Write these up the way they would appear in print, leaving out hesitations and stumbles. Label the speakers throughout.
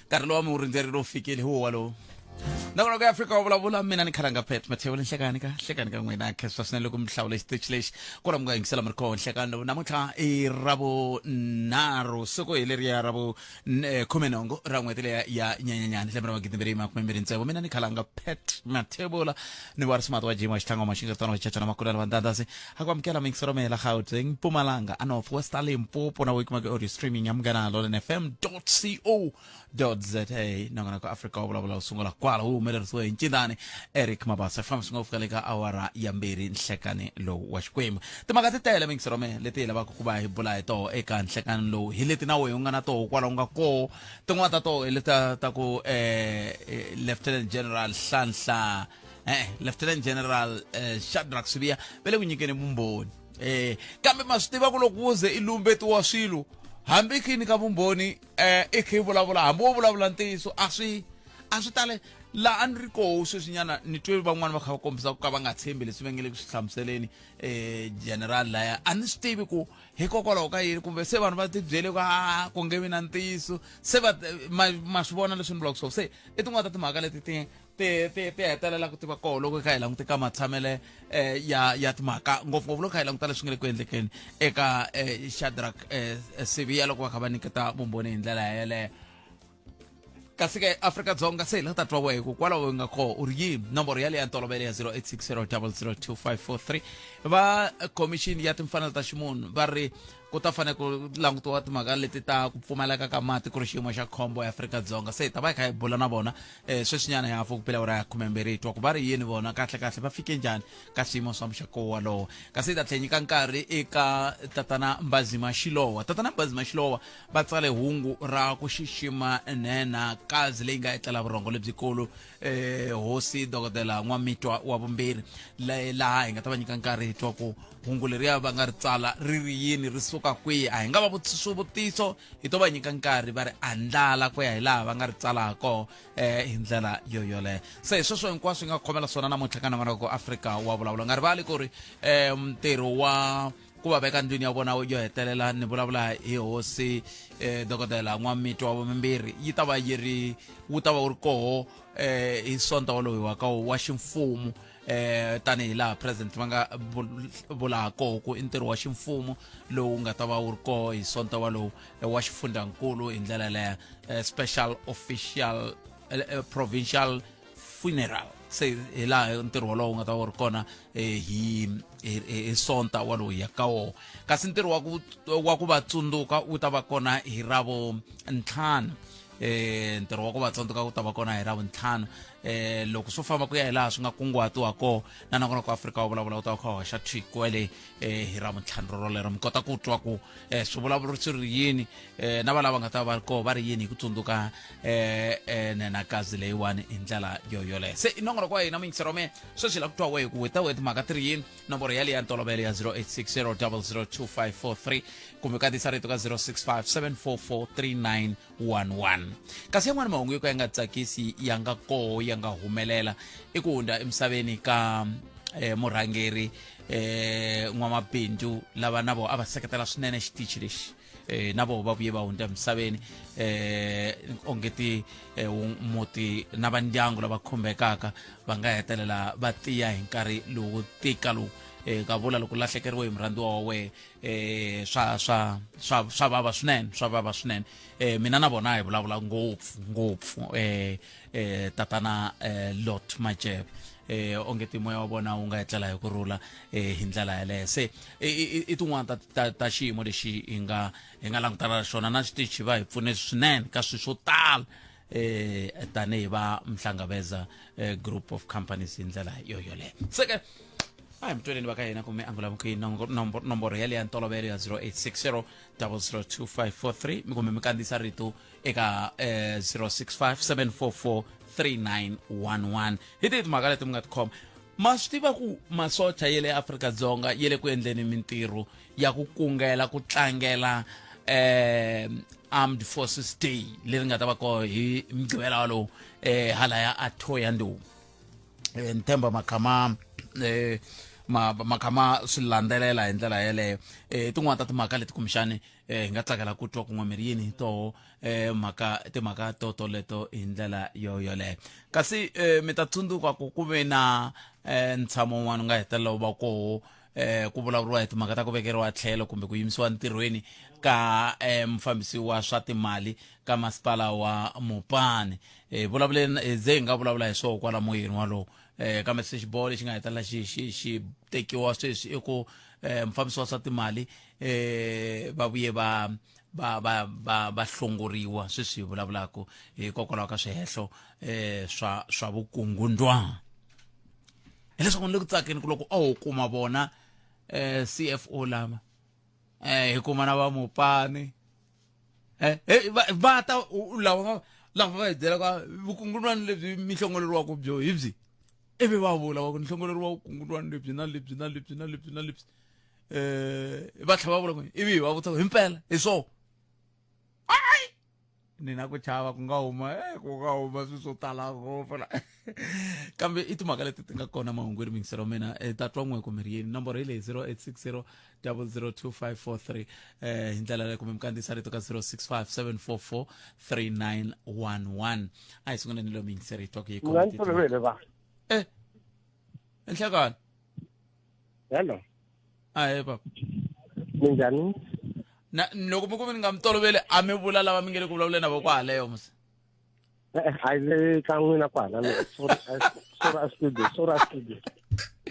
Speaker 1: Nkarhi lowu mi wu rindzerile wu fikile hi wo walowu. Nongonoko ya Afrika wa vulavula mina ni khalanga Pet Mathewule nhlekani ka nhlekani ka n'wina khensa swinene loko mi hlawule xitichi lexi kwala mi nga yingisela mi ri koho nhlekani lowu namuntlha i ravunharhu siku hi leriya ra vu 18 ra n'hweti leya ya nyenyenyani lembe ra 2026 mina ni khalanga Pet Mathebula ni wa risumati wa jima xitlhango maxingetano wa xichachana makulelo wa ndandasi a ku amukela mixero mela Gauteng Mpumalanga a North West a Limpopo na wekumaka audio streaming ya Munghana Lonene FM co za nongonoko Afrika wa vulavula wu sungula kwala wu humelerisiwe hi ncindani Eric Mabasa famba swi nga fika le ka awara ya mbirhi nhlekani lowu wa Xikwembu. Timhaka ti tele mixero me leti hi lavaka ku va hi bula hi toho eka nhlekani lowu hi leti na wehe u nga na toho kwala u nga koho. Tin'wana ta toho hi leta ta ku Lieutenant General Hlanhla Lieutenant General Shadrack Sibiya va le ku nyikeni vumbhoni. Kambe ma swi tiva ku loko wo ze i lumbetiwa swilo hambi khe nyika vumbhoni i khe i vulavula hambi wo vulavula ntiyiso a swi a swi tale laha a ni ri koho sweswinyana ni twe van'wani va kha va kombisa ku ka va nga tshembi leswi va nge le ku swi hlamuseleni general laya a ni swi tivi ku hikokwalaho ka yini kumbe se vanhu va tibyele ku a ku nge vi na ntiyiso se va ma swi vona leswi ni vulaka swona se i tin'wana ta timhaka leti ti ti ti ti hetelela ku tiva koho loko hi kha hi languta ka matshamele ya ya timhaka ngopfungopfu loko kha hi languta leswi nga le ku endlekeni eka Shadrack Sibiya loko va kha va nyiketa vumbhoni hi ndlela yeleyo. Kasi ke Afrika-Dzonga se hi la ta twa wehe ku kwalaho u nga koho u ri yini. Nomboro yaleyo ya ntolovelo ya 0860002543 va khomixini ya timfanelo ta ximunhu va ri ku ta fanele ku langutiwa timhaka leti ta ku pfumaleka ka mati ku ri xiyimo xa khombo eAfrika-Dzonga. Se hi ta va hi kha hi bula na vona sweswinyana hi hafu ku bela awara ya 12 hi twa ku va ri yini vona kahle-kahle va fike njhani ka swiyimo swa muxaka wolowo. Kasi hi ta tlhela nyika nkarhi eka tatana Mbazima Shilowa. Tatana Mbazima Shilowa va tsale hungu ra ku xixima nhenha kazi leyi nga etlela vurhongo lebyikulu hosi dokodela N'wamitwa wa vumbirhi, laha hi nga ta va nyika nkarhi hi twa ku hungu leriya va nga ri tsala ri ri yini, ri suka kwihi. A hi nga va vutisi swivutiso, hi to va nyika nkarhi va ri andlala ku ya hi laha va nga ri tsala ha koho hi ndlela yo yoleyo. Se hi sweswo hinkwaswo hi nga khomela swona namuntlha ka nongonoko Afrika wa vulavula. Nga rivali ku ri ntirho wa ku va veka ndlwini ya vona yo hetelela, ni vulavula hi hosi dokodela N'wamitwa wa vumbirhi, yi ta va yi ri wu ta va wu ri koho hi Sonto wolowu wa ka wa ximfumo tanihi laha president va nga vula koho ku i ntirho wa ximfumo lowu nga ta va wu ri koho hi Sonto walowu wa xifundzankulu hi ndlela leya special official provincial funeral. Se hi laha ntirho wolowo wu nga ta va wu ri kona hi hi Sonta walowu ya ka woho. Kasi ntirho wa ku wa ku va tsundzuka wu ta va kona hi Ravuntlhanu. Ntirho wa ku va tsundzuka wu ta va kona hi Ravuntlhanu loko swo famba ku ya hi laha swi nga kunguhatiwa koho. Na nakona ku Afrika wa vulavula wu ta va kha hoxa thwi kwele hi Ravuntlhanu rorolero mi kota ku twa ku swivulavulo swi ri yini na va lava nga ta va ri koho va ri yini hi ku tsundzuka nhenhakazi leyiwani hi ndlela yo yoleyo. Se i nongonoko wa hina muyingiseri wa mina sweswi hi lava ku twa wehe ku weta wehe timhaka ti ri yini. Nomboro yaleyo ya ntolovelo ya 0860002543 kumbe ka tisa rito ka 0657443911. Kasi yan'wana mahungu yo ka ya nga tsakisi ya nga koho ya nga humelela i ku hundza emisaveni ka murhangeri n'wamabindzu lava na vona a va seketela swinene xitichi lexi na vona va vuye va hundza emisaveni ongeti muti na va ndyangu lava khumbekaka va nga hetelela va tiya hi nkarhi lowu tika lowu ka vula loko lahlekeriwe hi murhandziwa wa wehe swa swa swa swa vava swinene, swa vava swinene. Mina na vona hi vulavula ngopfu ngopfu tatana Lot Majebe ongeti moya wa vona wu nga etlela hi ku rhula hi ndlela yaleyo. Se i tin'wana ta ta ta xiyimo lexi hi nga hi nga langutana na xona na xitichi va hi pfune swinene ka swilo swo tala tanihi va Mhlangaveza group of companies hi ndlela yo yoleyo. Se ke a hi mutweleni va ka hina kumbe angula mukhi nomboro yaleyo ya ntolovelo ya 0860 002543 kumbe mi kandziyisa rito eka 065 744 3911. Hi tihi timhaka leti mi nga tikhoma? Ma swi tiva ku masocha ya le Afrika-Dzonga ya le ku endleni mintirho ya ku kungela ku tlangela Armed Forces Day leri nga ta va koho hi Mugqivela walowu hala ya Thohoyandou. Ni themba makhama Ma ma kha ma swi landzelela hi ndlela yeleyo. Tin'wana ta timhaka leti kumbexani hi nga tsakela ku twa kun'we mi ri yini hi toho mhaka timhaka to toleto hi ndlela yo yoleyo. Kasi mi ta tsundzuka ku ku ve na ntshamo wun'wana wu nga hetelela wu va koho ku vulavuriwa hi timhaka ta ku vekeriwa tlhelo kumbe ku yimisiwa ntirhweni ka mufambisi wa swa timali ka masipala wa Mopani. Vulavuleni hi ze hi nga vulavula hi swoho kwala moyeni walowo. Kambe se xiboho lexi nga hetelela xi xi xi tekiwa sweswi i ku mufambisi wa swa timali va vuye va va va va va hlongoriwa sweswi hi vulavulaka hikokwalaho ka swihehlo swa swa vukungundwana. Hileswaku ni le ku tsakeni ku loko a ho kuma vona CFO lava hi kuma na va Mopani va ta lava lava va hi byelaka vukungundwani lebyi mi hlongoleriwaka byo hi byi ivi va vula va ku ni hlongoleriwa vukungundwani lebyi na lebyi na lebyi na lebyi na lebyi va tlhela va vula ku ivi hi va vutisa himpela hi swona ni na ku chava ku nga huma ku nga huma swilo swo tala ngopfu la kambe i timhaka leti ti nga kona mahungwini mingiselo mina ta twa n'we kumbe ri yini nomboro hi leyi 0860 002543 hi ndlela leyi kumbe mi kandziyisa rito ka 065 744 3911. A hi sunguleni lomu yingiseri hi twa ku yi
Speaker 2: Nga ni tolovele va.
Speaker 1: Enhlekani.
Speaker 2: Hello.
Speaker 1: Ahee papa.
Speaker 2: Minjhani?
Speaker 1: Na loko mi ku mi nga mi toloveli a mi vula lava mi nge le ku vulavuleni na vo kwahaleyo musi.
Speaker 2: A yi le ka n'wina kwahala sorry sorry studio sorry studio.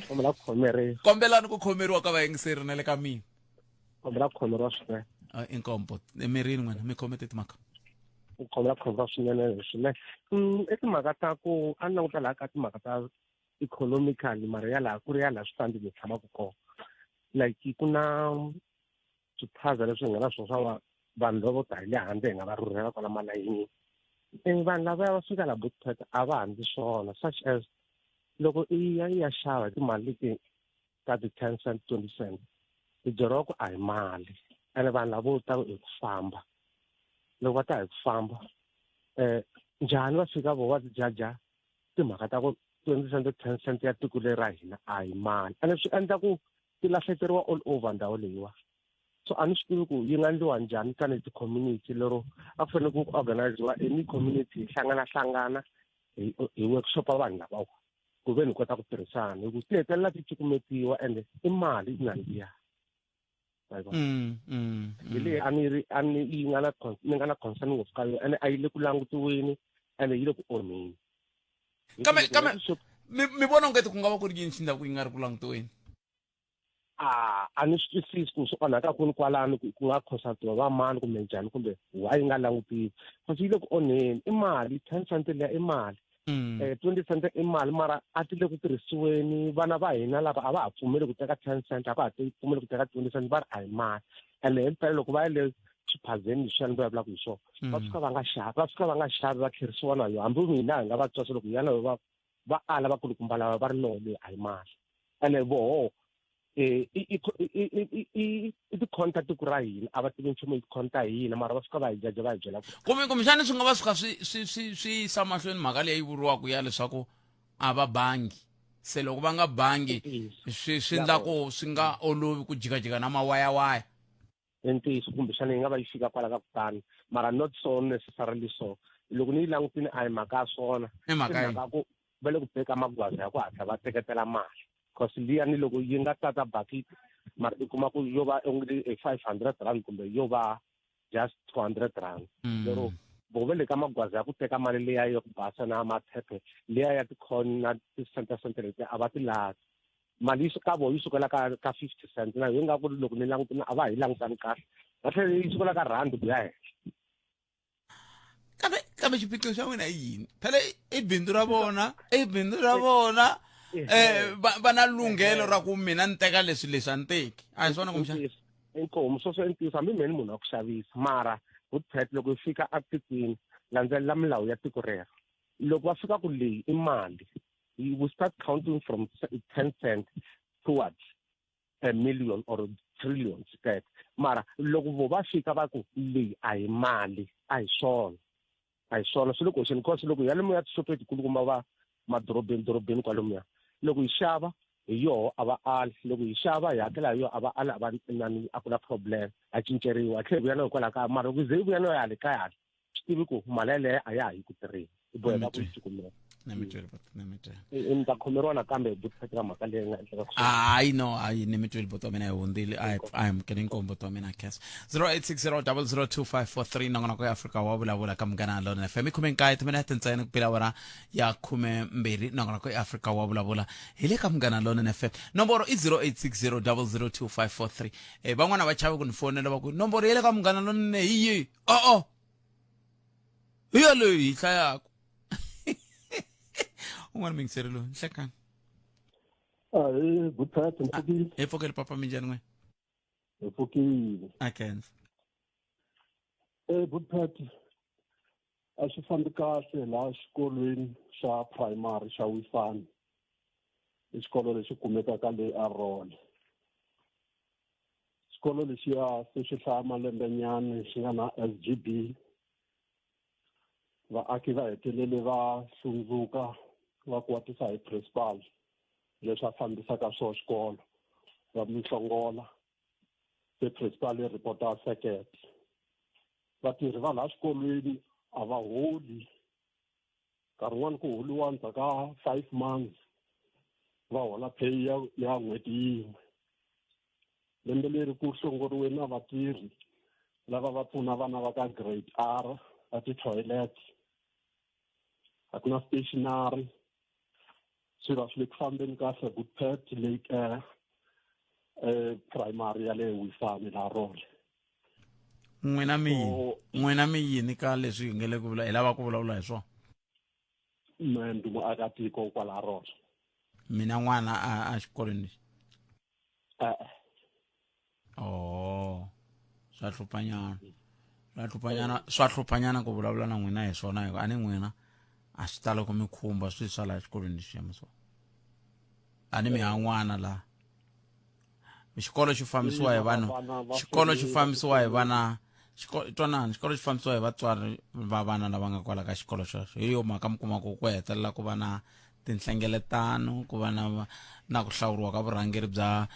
Speaker 2: Kombela ku khomeriwa.
Speaker 1: Kombelani ku khomeriwa ka vayingiseri na le ka mina.
Speaker 2: Kombela ku khomeriwa swinene.
Speaker 1: Inkombo emirini n'wina mi khome timhaka.
Speaker 2: Kombela ku khomeriwa swinene swinene. I timhaka ta ku a ni languta laha ka timhaka ta economically mara ya laha ku ri ya laha switandi mi tshamaka kona. Like ku na swiphaza leswi hi nga na swona swa vanhu lavo ta hi le handle hi nga va rhurhela kwala malayinini. Vanhu lavaya va fika la Boksburg a va handzi swona such as loko i ya i ya xava hi timali leti ta ti-10 cent 20 cent ti byeriwa ku a hi mali ene vanhu lavo ta hi ku famba loko va ta hi ku famba njhani va fika vo va ti jaja timhaka ta ku 20 cent 10 cent ya tiko leri ra hina a hi mali ene swi endla ku ti lahleteriwa all over ndhawu leyiwa. So a ni swi tivi ku yi nga endliwa njhani tanihi ti-community lero a ku fanele ku organiziwa any community hi hlangana hlangana hi workshopa vanhu lavawa ku ve ni kota ku tirhisana hi ku ti hetelela ti cukumetiwa ende i mali yi nandziha. Hi leyi a ni ri a ni yi nga na ni nga na concern ngopfu ka yona ene a yi le ku langutiweni ene yi le ku onheni.
Speaker 1: Kambe kambe mi vona ongeti ku nga va ku ri yini xi endlaku yi nga ri ku langutiweni?
Speaker 2: A ni swi twisisi ku swi onhaka kwini kwalano ku nga consultiwa va mani kumbe njhani kumbe why yi nga langutiwi because yi le ku onheni i mali 10 cent liya i mali 20 cent i mali mara a ti le ku tirhisiweni vana va hina lava a va ha pfumeli ku teka 10 cent a va ha pfumeli ku teka 20 cent va ri a hi mali ene himpela loko va ya le swiphazeni leswiya ni vulavulaka hi swona va fika va nga xavi va fika va nga xavi va tlherisiwa na yo hambi mina hi nga va tswasa loko hi ya na yo va va ala vakulukumba lava va ri no leyi a hi mali ene voho i tikhonta tiko ra hina a va tivi nchumu hi tikhonta hina mara va fika va hi jaja va hi byela ku
Speaker 1: kumbe kumbexani swi nga va swi kha swi swi swi swi yisa mahlweni mhaka leyi vuriwaka ya leswaku a va bangi se loko va nga bangi swi swi endla ku swi nga olovi ku jikajika na mawayawaya.
Speaker 2: I ntiyiso kumbexana yi nga va yi fika kwala ka kutani mara not so necessarily so loko ni yi langutini a hi mhaka ya swona
Speaker 1: i mhaka
Speaker 2: ku va le ku teka magwaza ya ku hatla va teketela mali cause liya ni loko yi nga tata bucket mara i kuma ku yo va only a 500 rand kumbe yo va just 200 rand lero vo va le ka magwaza ya ku teka mali liya ya ku basa na maphephe liya ya ti-corn na ti-center leti a va ti lavi mali yi ka vo yi sukela ka ka 50 cent na yi nga ku loko ni langutini a va hi langutani kahle va tlhela yi sukela ka rand ku ya henhla.
Speaker 1: Kambe kambe xiphiqo xa n'wina i yini phela i bindzu ra vona i bindzu ra vona va na lunghelo ra ku mina ni teka leswi leswi a ni teki a hi swona kumbexana.
Speaker 2: Inkomu sweswo i ntiyiso hambi mina ni munhu wa ku xavisa mara Goodpet loko yi fika etikweni landzelela milawu ya tiko rero loko va fika ku leyi i mali we start counting from 10 cent towards a million or trillions tete mara loko vo va fika va ku leyi a hi mali a hi swona a hi swona swi le ku hoxeni cause loko hi ya lomuya tixopo letikulukumba va madorobeni dorobeni kwalomuya loko hi xava Hi yoho a va ali, loko hi xava hi hakela hi yoho a va ali, a va nani, a ku na problem, ha cinceriwa, ha tlhela hi vuya na hikwalaho ka mara loko ze hi vuya na ya le kaya hala swi tivi ku mali yaleyo a ya ha yi ku tirheni, i boheka ku yi cukumela.
Speaker 1: Na mi tweli bot, na mi tweli.
Speaker 2: Ni ta khomeriwa nakambe hi buti ka mhaka leyi nga endleka.
Speaker 1: Hayi no, hayi ni mi tweli buti wa mina, hi hundzile. A hi amukele inkombo buti wa mina kes 0860002543 nongonoko ya Afrika wa vulavula ka Munghana Lonene FM, i 19 timinete ntsena ku bila wona ya 12. Nongonoko ya Afrika wa vulavula hi le ka Munghana Lonene FM, nomboro i 0860002543. Van'wana va chave ku ni fonela va ku nomboro ya le ka Munghana Lonene hi yihi? O-o, hi yaleyo hi hlayaka. Un'wana mingiseri loyi, nhlekani.
Speaker 3: Ahee, good Pat, ni pfukile.
Speaker 1: Hi pfukile papa, minjhani n'wina?
Speaker 3: Hi pfukile.
Speaker 1: A kenza.
Speaker 3: Good Pat, a swi fambi kahle laha xikolweni xa primary xa Wisani. I xikolo lexi kumekaka le Arole. Xikolo lexiya se xi hlaya malembenyana xi nga na SGB. Vaaki va hetelele va hlundzuka va kwatisa hi principal leswi a fambisaka swo xikolo, va mi hlongola. Se principal yi report-a sekete. Vatirhi va laha xikolweni a va holi, nkarhi wun'wani ku holiwa ndzhaku ka 5 months, va hola pay ya n'hweti yin'we. Lembe leri ku hlongoriwe na vatirhi lava va pfuna vana va ka grade R a ti-toilet, a ku na stationary, swilo a swi le ku fambeni kahle. Good Pat, leyi primary ya le Wisani la Role.
Speaker 1: N'wina mi yini? N'wina mi yini ka leswi hi nge le ku hi lava ku vulavula hi swona?
Speaker 3: Mehe ndi muakatiko kwala Role.
Speaker 1: Mina n'wana a xikolweni lexi?
Speaker 3: E-e.
Speaker 1: Oh, swa hluphanyana, swa hluphanyana, swa hluphanyana ku vulavula na n'wina hi swona, hikuva a ni n'wina a swi tala ku mi khumba swi swa laha xikolweni lexi ya so a ni mi ha n'wana laha. Xikolo xi fambisiwa hi vanhu, xikolo xi fambisiwa hi vana, xikolo twanani, xikolo xi fambisiwa hi vatswari va vana lava nga kwala ka xikolo xexo. Hi yo mhaka mi kuma ku ku hetelela ku va na tinhlengeletano, ku va na ku hlawuriwa ka vurhangeri bya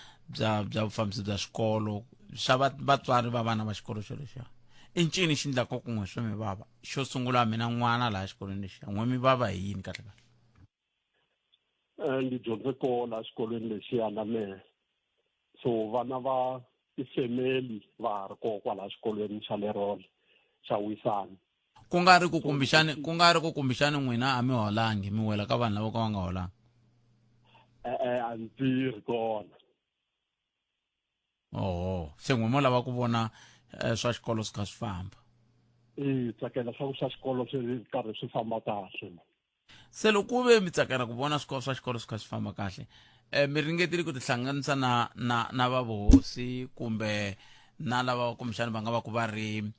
Speaker 1: vufambisi bya xikolo swa vatswari va vana va xikolo xo lexiya. I ncini xi endlaka ku n'we swi mi vava? Xo sungula, mina n'wana laha xikolweni lexiya, n'we mi vava hi yini kahle kahle?
Speaker 3: Ndzi dyondze kona laha xikolweni lexiya na mehe, so vana va tifemeli va ha ri koho kwalaha xikolweni xa le Role xa Wisani.
Speaker 1: Ku nga ri ku kumbixani, ku nga ri ku kumbixani n'wina a mi holangi, mi wela ka vanhu lava ka va nga holangi?
Speaker 3: E-e, a ndzi tirhi kona.
Speaker 1: Oho, se n'we mo lava ku vona swa xikolo swi kha swi famba?
Speaker 3: E, tsakela swa ku swa xikolo swi karhi swi famba kahle.
Speaker 1: Se loko ku ve mi tsakela ku vona swikolo swa xikolo swi kha swi famba kahle, mi ringetile ku tihlanganisa na va vuhosi kumbe na lava kumbexana va nga va ku va ri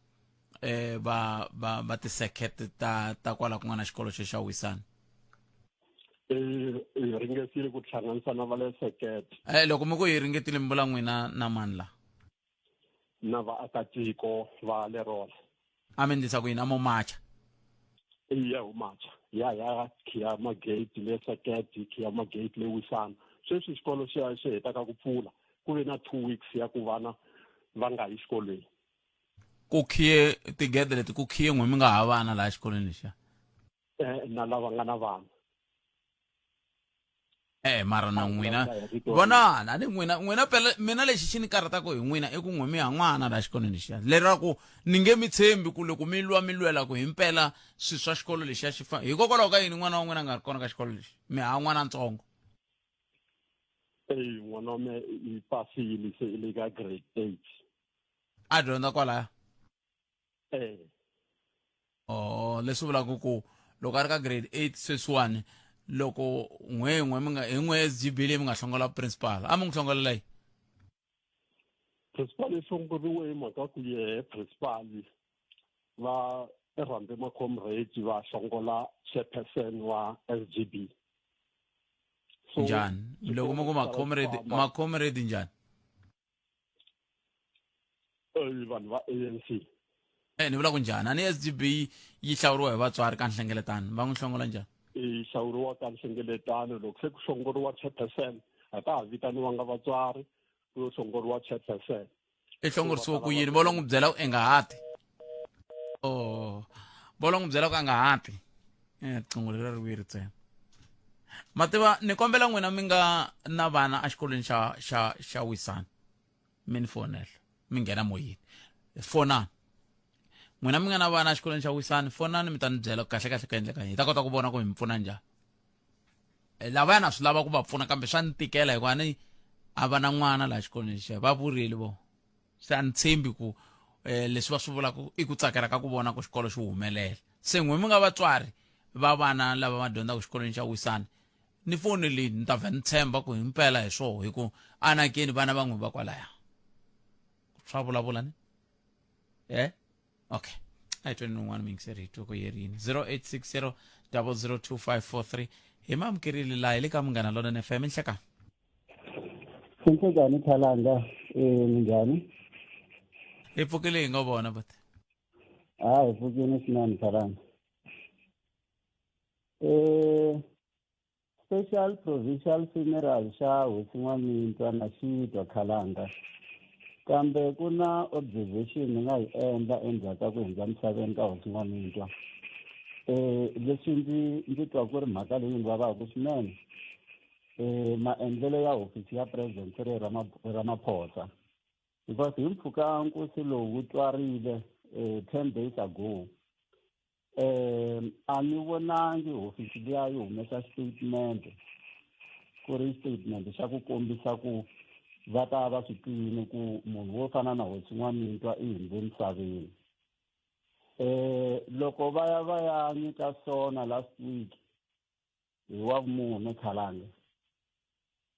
Speaker 1: va tisekete ta kwala ku nga na xikolo xo xa Wisani?
Speaker 3: Hi ringetile ku tihlanganisa na va le sekete.
Speaker 1: Loko mi ku hi ringetile, mi vula n'wina na mani la?
Speaker 3: Na vaakatiko va le Role.
Speaker 1: A mi endlisa ku yini? A mo macha?
Speaker 3: Iya, ho macha, ya khiya magate le sekete, khiya magate le Wisana. Sweswi xikolo xi ya xi hetaka ku pfula, ku ve na 2 weeks ya ku vana va nga yi xikolweni.
Speaker 1: Ku khiye tigede leti, ku khiye n'we mi nga ha vana laha xikolweni lexiya?
Speaker 3: Na lava nga na vana.
Speaker 1: Mara na n'wina vonana, a ni n'wina, n'wina phela mina lexi xi ni karhataka hi n'wina i ku n'we mi ha n'wana laha xikolweni lexiya, leraku ni nge mi tshembi ku loko mi lwa mi lwela ku himpela swilo swa xikolo lexiya xi fa. Hikokwalaho ka yini n'wana wa n'wina a nga ri kona ka xikolo lexi? Mi ha n'wana ntsongo.
Speaker 3: Eyi, n'wana wa me i pasile, se i le ka grade 8.
Speaker 1: A dyondza kwalaya?
Speaker 3: Eh.
Speaker 1: Oh, leswi vulaka ku loko a ri ka grade 8 sweswiwani, loko n'we n'we mi nga hi n'we SGB leyi mi nga hlongola principal, a mi n'wi hlongolela yi?
Speaker 3: Principal yi hlongoriwe hi mhaka ku yehe principal va rhambe ma-comrades va hlongola chairperson wa SGB.
Speaker 1: So, njhani? Loko mi ku ma-comrade, ma-comrade njhani?
Speaker 3: Vanhu va ANC.
Speaker 1: Ni vula ku njhani? A ni SGB yi hlawuriwa hi vatswari ka nhlengeletano, va n'wi hlongola njhani?
Speaker 3: Yi hlawuriwa ka nhlengeletano, loko se ku hlongoriwa chairperson A ka ha vitaniwanga vatswari, ku yo hlongoriwa chairperson.
Speaker 1: I hlongorisiwe ku yini? Vo lo n'wi byela ku i nga ha ti. Oh, vo lo n'wi byela ku a nga ha ti. Eh, riqingho leri ri vuyeri ntsena. Ma tiva ni kombela n'wina mi nga na vana exikolweni xa xa xa Wisani. Mi ni fonela, mi nghena moyeni. Fonani. N'wina mi nga na vana exikolweni xa Wisani, fonani mi ta ni byela ku kahle kahle ku endleka yini. Hi ta kota ku vona ku hi mi pfuna njhani. Eh, lavaya na swi lava ku va pfuna kambe swa ni tikela hikuva ni a va na n'wana laha xikolweni lexiya va vurile vo se a ni tshembi ku um leswi va swi vulaka i ku tsakela ka ku vona ku xikolo xi humelela se n'we mi nga vatswari va vana lava va dyondzaka xikolweni xa wisani ni foneleni ni ta vhe ni tshemba ku himpela hi swoho hi ku anakeni vana va n'wi va kwalaya swa vulavula ni eh okay a hi tweni un'wana muyingiseri hi twe ku ye rini 0860 002543 hi ma amukerile laha hi le ka Munghana Lonene FM nhlekani.
Speaker 4: Nhlekani Khalanga eh minjhani?
Speaker 1: Hi pfukile hi nga vona but.
Speaker 4: Ah hi pfukile swinene Khalanga. Eh Special Provincial Funeral xa Hosi N'wamitwa na xi twa Khalanga. Kambe ku na observation ni nga yi endla endzhaku ka ku hundza misaveni ka Hosi N'wamitwa. Eh leswi ndzi ndzi twa ku ri mhaka leyi ndzi vavaka swinene. Eh maendlelo ya hofisi ya President Cyril Ramaphosa. Because hi mpfhuka nkosi lowu wu twarile eh 10 days ago A ni vonangi hofisi liya yi humesa statement ku ri statement xa ku kombisa ku va ta va swi twini ku munhu wo fana na hosi N'wamitwa i hundze misaveni. Loko va ya va ya nyika sona last week hi wavumune khalanga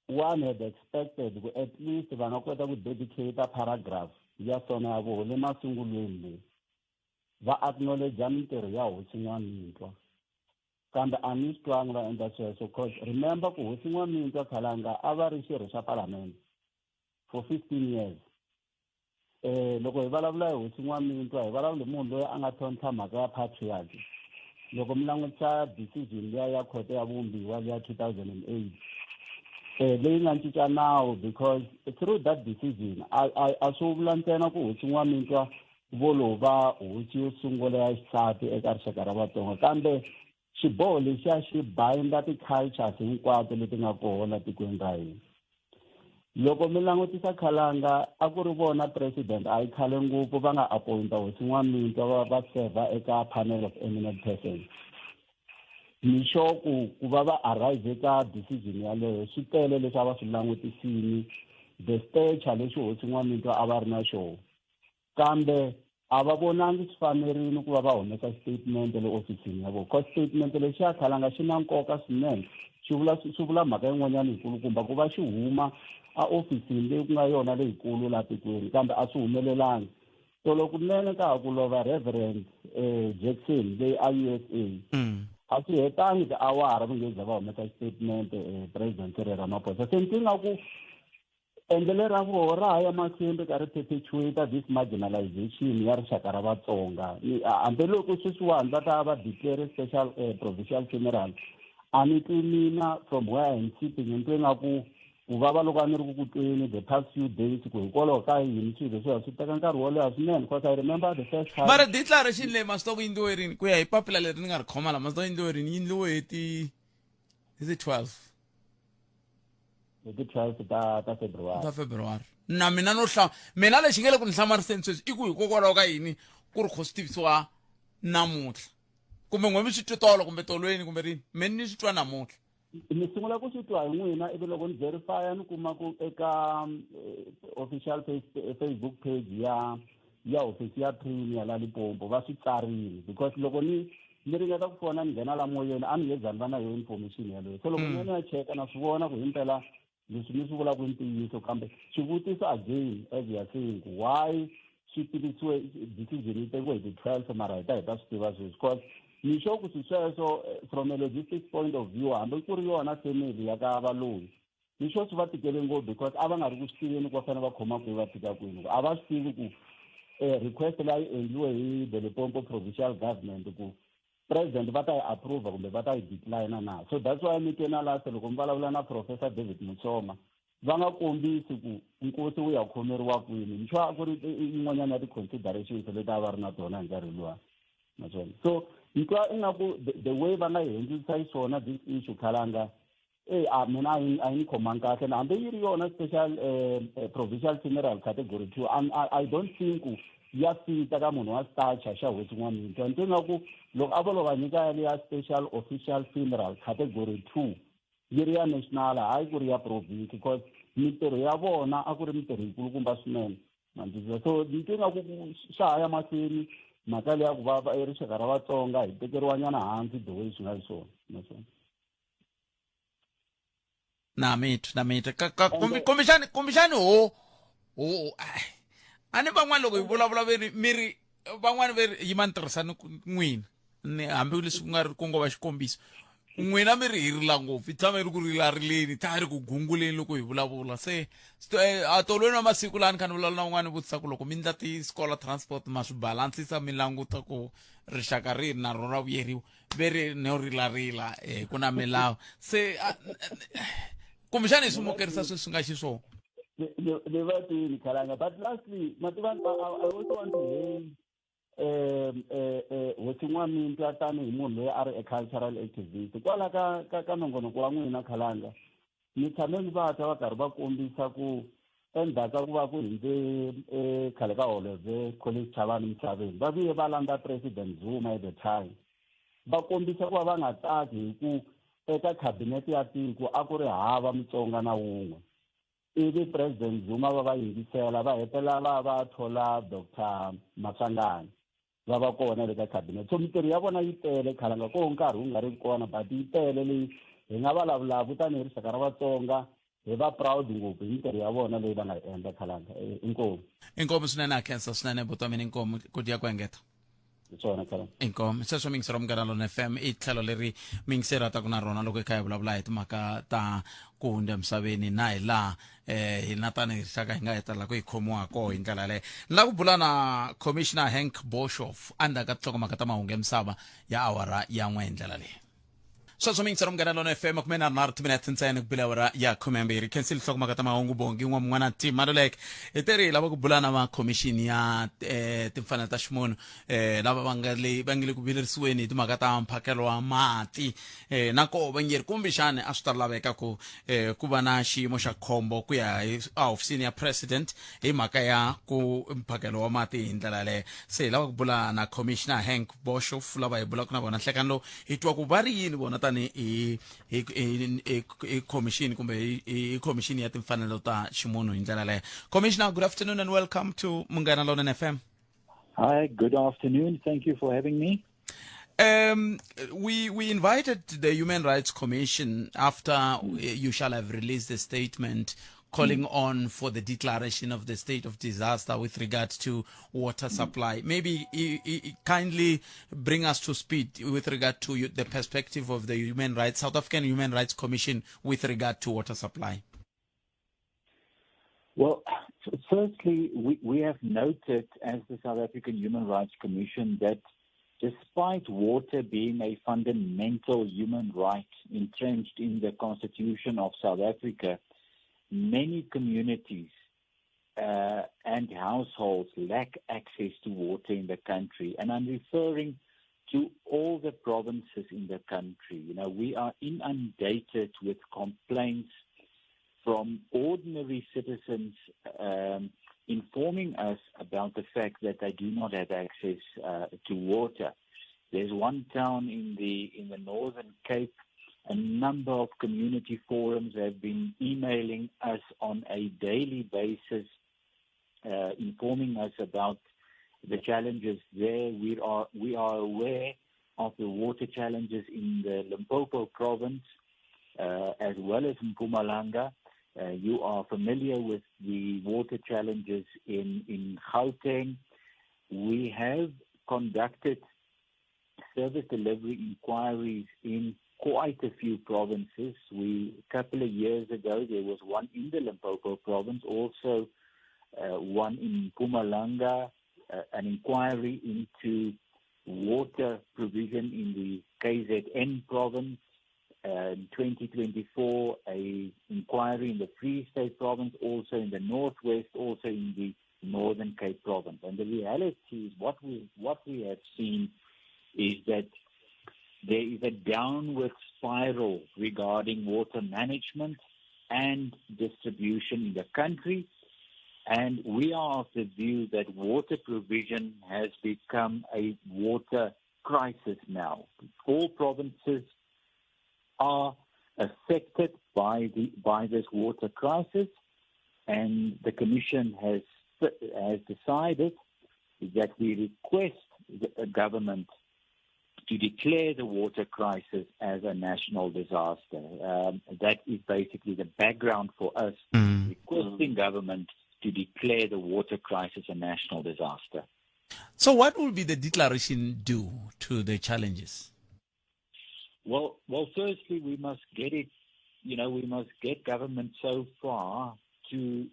Speaker 4: one had expected ku at least va nga kota ku dedicate paragraph ya sona ya voho le masungulweni leyi va acknowledge mintirho ya hosi N'wamitwa kambe a ni swi twangi va endla sweswo cause remember ku hosi N'wamitwa khalanga a va ri xirho xa palamende for 15 years. Eh loko hi vulavula hi hosi N'wamitwa hi vulavula hi munhu loyi a nga tlhontlha mhaka ya patriarchy. Loko mi langutisa decision liya ya khoto ya vumbiwa liya 2008 eh leyi nga cinca nawu because through that decision a a a swi vula ntsena ku hosi N'wamitwa vo lo va hosi yo sungula ya xisati eka rixaka ra Vatsonga kambe xiboho lexiya xi binda ti-cultures hinkwato leti nga koho la tikweni ra hina. Loko mi langutisa Khalanga a ku ri vona president a yi khale ngopfu va nga appointa hosi N'wamitwa va va serva eka panel of eminent persons. Ni sure ku ku va va arrive ka decision yaleyo swi tele leswi a va swi langutisini the stature lexi hosi N'wamitwa a va ri na xona kambe a va vonangi swi fanerile ku va va humesa statement le ofisini ya vona cause statement lexi ya khalanga xi na nkoka swinene xi vula swi vula mhaka yin'wanyana yikulukumba ku va xi huma a ofisini leyi ku nga yona leyikulu laha tikweni kambe a swi humelelangi tolo kunene ka ha ku lova Reverend Jackson leyi a U_S_A a swi hetangi tiawara ku nge za va humesa statement President Cyril Ramaphosa se ni twi nga ku Endlelo ra voho ra ha ya mahlweni ri karhi perpetuate this marginalization ya rixaka ra Vatsonga. Hambiloko sweswiwani va ta va declare special provincial funeral, a ni twi mina from where I am sitting ni twe nga ku ku vava loko a ni ri ku ku tweni the past few days ku hikwalaho ka yini swilo leswiwa swi teka nkarhi wo leha swinene because I remember the first time.
Speaker 1: Mara declaration leyi maswi tiva ku yi endliwe rini ku ya hi papila leri ni nga ri khoma la maswi tiva yi endliwe rini yi endliwe hi ti hi ti 12
Speaker 4: hi ti 12 ta ta February.
Speaker 1: Ta February. Na mina no hla mina lexi nge le ku ni hlamariseni sweswi i ku hikokwalaho ka yini ku ri kho swi tivisiwa namuntlha kumbe n'we mi swi twe tolo kumbe tolweni kumbe rini me ni swi twa namuntlha.
Speaker 4: Ni sungula ku swi twa hi n'wina ivi loko ni verify ni kuma ku eka official Facebook page ya ya hofisi ya Premier la Limpopo va swi tsarile because loko ni ni ringeta ku fona ni nghena la moyeni a ni nge za ni va na yo information yaleyo se loko ni ya ni ya cheka na swi vona ku himpela leswi ni swi vulaka i ntiyiso kambe xivutiso again as you are saying ku why swi tivisiwe decision yi tekiwe hi ti-12 mara hi ta hi ta swi tiva sweswi cause ni sure ku swi sweswo from a logistics point of view hambi ku ri yona family ya ka valoyi Ni sure swi va tikele ngopfu because a va nga ri ku swi tiveni ku va fanele va khoma kwihi va tshika kwini a va swi tivi ku request leyi endliwe hi the Limpopo provincial government ku President va ta yi approve kumbe va ta yi decline na. So that's why mi twe na last loko mi vulavula na Professor David Mutsoma va nga kombisi ku nkosi wu ya khomeriwa kwini. Ni sure a ku ri yin'wanyana ya ti-considerations leti a va ri na tona hi nkarhi luwa naswona. So ni twa ingaku the way va nga yi hundzisa xiswona this issue, Khalanga, e a mina a yi ni khomangi kahle. Na hambi yi ri yona special provincial funeral category 2, I don't think ku ya fita ka munhu wa stature xa Hosi N'wamitwa. Ni twa ingaku loko a vo lo va nyika yaliya special official funeral category 2 yi ri ya national, hayi ku ri ya province, because mintirho ya vona a ku ri mintirho yikulukumba swinene, mandzisa. So ni twa ingaku swa ha ya mahlweni mhaka leya ku va rixaka ra Vatsonga hi tekeriwanyana hansi the way swi nga xiswona naswona.
Speaker 1: Na mithu, na mithu ka kumbexani ho a ni van'wani loko hi vulavula ve ri mi ri van'wani ve ri yima ni tirhisani n'wina ni hambi leswi ku nga ri ku ngo va xikombiso, n'wina mi ri hi rila ngopfu, hi tshama hi ri ku rilarileni, hi tshama hi ri ku gunguleni loko hi vulavula. Se a tolweni wa masiku laha ni kha ni vulavula na un'wana, vutisa ku loko mi ndla ti-scholar transport ma swi balansisa, mi languta ku rixaka rihi na rona ra vuyeriwa, ve ri no rilarila ku na milawu. Se kumbexana hi swi mukerisa sweswi swi nga xiswona.
Speaker 4: Ni va twini, Khalanga, but lastly, mativa, I also want to hail Hosi N'wamitwa tanihi munhu loyi a ri a cultural activist kwala ka nongonoko wa n'wina, Khalanga. Ni tshame ni va twa va karhi va kombisa ku endzhaku ka ku va ku hindze khale ka Holobye Collins Chabane misaveni, va vuye va landza President Zuma at the time, va kombisa ku va va nga tsaki hi ku eka khabinete ya tiko a ku ri hava Mutsonga na wun'we. Ivi President Zuma va va yingisela, va hetelela va thola Dr Maswanganyi, va va kona le ka cabinet. So mintirho ya vona yi tele, Khalanga, ko nkarhi wu nga ri kona, but yi tele leyi hi nga vulavulaka tanihi rixaka ra Vatsonga, hi va proud ngopfu hi mintirho ya vona leyi va nga yi endla, Khalanga. Inkomu.
Speaker 1: Inkomu swinene, a khensa swinene buti wa mina. Inkomu ku dya ku engeta.
Speaker 4: Hi swona, Khalanga.
Speaker 1: Inkomu. Sweswo mingisero Munghana Lona FM i tlhelo leri mingisero a taku na rona loko hi kha hi vulavula hi timhaka ta ku hundza emisaveni na hi laha hina tanihi rixaka hi nga hetelela ku hi khomiwa koho hi ndlela yaleyo. Ni lava ku bula na Commissioner Henk Boshoff endzhaku ka tinhlokomhaka ta mahungu ya misava ya awara ya 1 hi ndlela leyi. Sweswo mingisero Munghana Lona FM, 33 timinete ntsena ku bile awara ya 12. Khensile nhlokomhaka ta mahungu Bongi n'wamun'wana Timaluleke. Hi teri hi lava ku bula na va khomixini ya timfanelo ta ximunhu lava va nga le ku vilerisiweni hi timhaka ta mphakelo wa mati na koho va nge ri kumbexani a swi ta laveka ku va na xiyimo xa khombo ku ya hi ehofisini ya president hi mhaka ya ku mphakelo wa mati hi ndlela yaleyo. Se hi lava ku bula na Commissioner Henk Boshoff, lava hi bulaka na vona nhlekani lowu, hi twa ku va ri yini vona tani hi commission kumbe hi commission ya timfanelo ta ximunhu hi ndlela yaleyo. Commissioner, good afternoon and welcome to Munghana Lonene FM.
Speaker 5: Hi, good afternoon. Thank you for having me.
Speaker 1: We invited the Human Rights Commission after you shall have released a statement calling on for the declaration of the state of disaster with regard to water supply. Maybe kindly bring us to speed with regard to the perspective of the South African Human Rights Commission with regard to water supply.
Speaker 5: Well, firstly, we have noted as the South African Human Rights Commission that despite water being a fundamental human right entrenched in the Constitution of South Africa, many communities and households lack access to water in the country. And I'm referring to all the provinces in the country. We are inundated with complaints from ordinary citizens informing us about the fact that they do not have access to water. There's one town in the Northern Cape. A number of community forums have been emailing us on a daily basis, informing us about the challenges there. We are aware of the water challenges in the Limpopo province, as well as Mpumalanga. You are familiar with the water challenges in Gauteng. We have conducted service delivery inquiries in quite a few provinces. A couple of years ago, there was one in the Limpopo province, also one in Mpumalanga, an inquiry into water provision in the KZN province. In 2024, a inquiry in the Free State province, also in the Northwest, also in the Northern Cape province. And the reality is what we have seen is that there is a downward spiral regarding water management and distribution in the country. And we are of the view that water provision has become a water crisis now. All provinces are affected by this water crisis, and the Commission has decided that we request the government to declare the water crisis as a national disaster. That is basically the background for us requesting government to declare the water crisis a national disaster.
Speaker 1: So what will be the declaration do to the challenges?
Speaker 5: Well, firstly, we must get it, we must get government so far to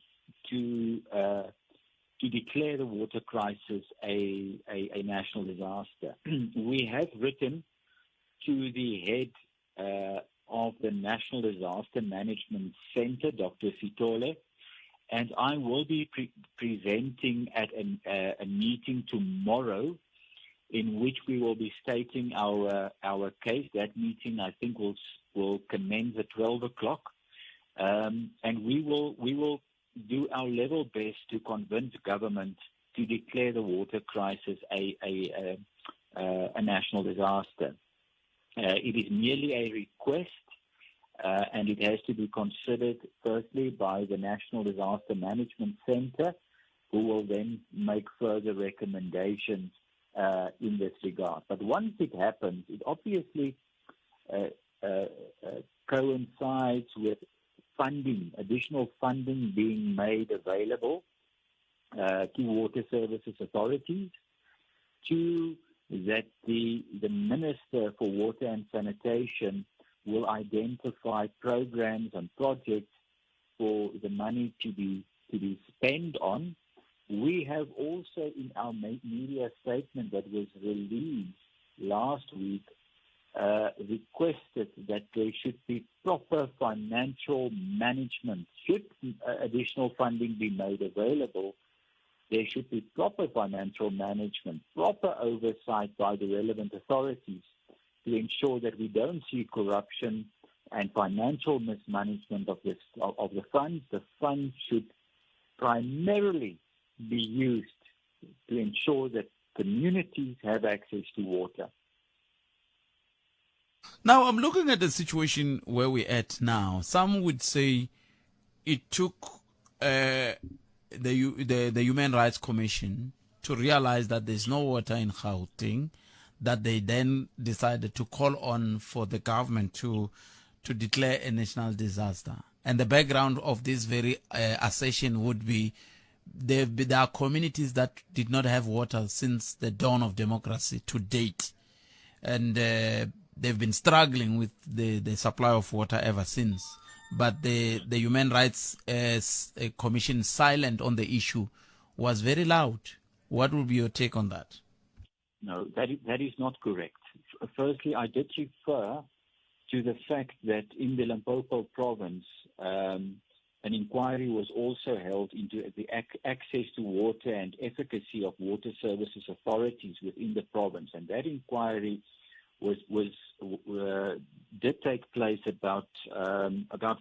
Speaker 5: declare the water crisis a national disaster. We have written to the head of the National Disaster Management Center, Dr. Sitole, and I will be presenting at a meeting tomorrow in which we will be stating our case. That meeting, I think, will commence at 12 o'clock, and we will do our level best to convince government to declare the water crisis a national disaster. It is merely a request, and it has to be considered firstly by the National Disaster Management Center, who will then make further recommendations in this regard. But once it happens, it obviously coincides with funding, additional funding being made available to water services authorities, to that the Minister for Water and Sanitation will identify programs and projects for the money to be spent on. We have also, in our media statement that was released last week, requested that there should be proper financial management. Should additional funding be made available, there should be proper financial management, proper oversight by the relevant authorities to ensure that we don't see corruption and financial mismanagement of the funds. The funds should primarily be used to ensure that communities have access to water.
Speaker 1: Now, I'm looking at the situation where we're at now. Some would say it took the Human Rights Commission to realize that there's no water in Gauteng, that they then decided to call on for the government to declare a national disaster. And the background of this very assertion would be there are communities that did not have water since the dawn of democracy to date. And they've been struggling with the supply of water ever since. But the Human Rights Commission silent on the issue was very loud. What would be your take on that?
Speaker 5: No, that is not correct. Firstly, I did refer to the fact that in the Limpopo province, an inquiry was also held into the access to water and efficacy of water services authorities within the province. And that inquiry did take place about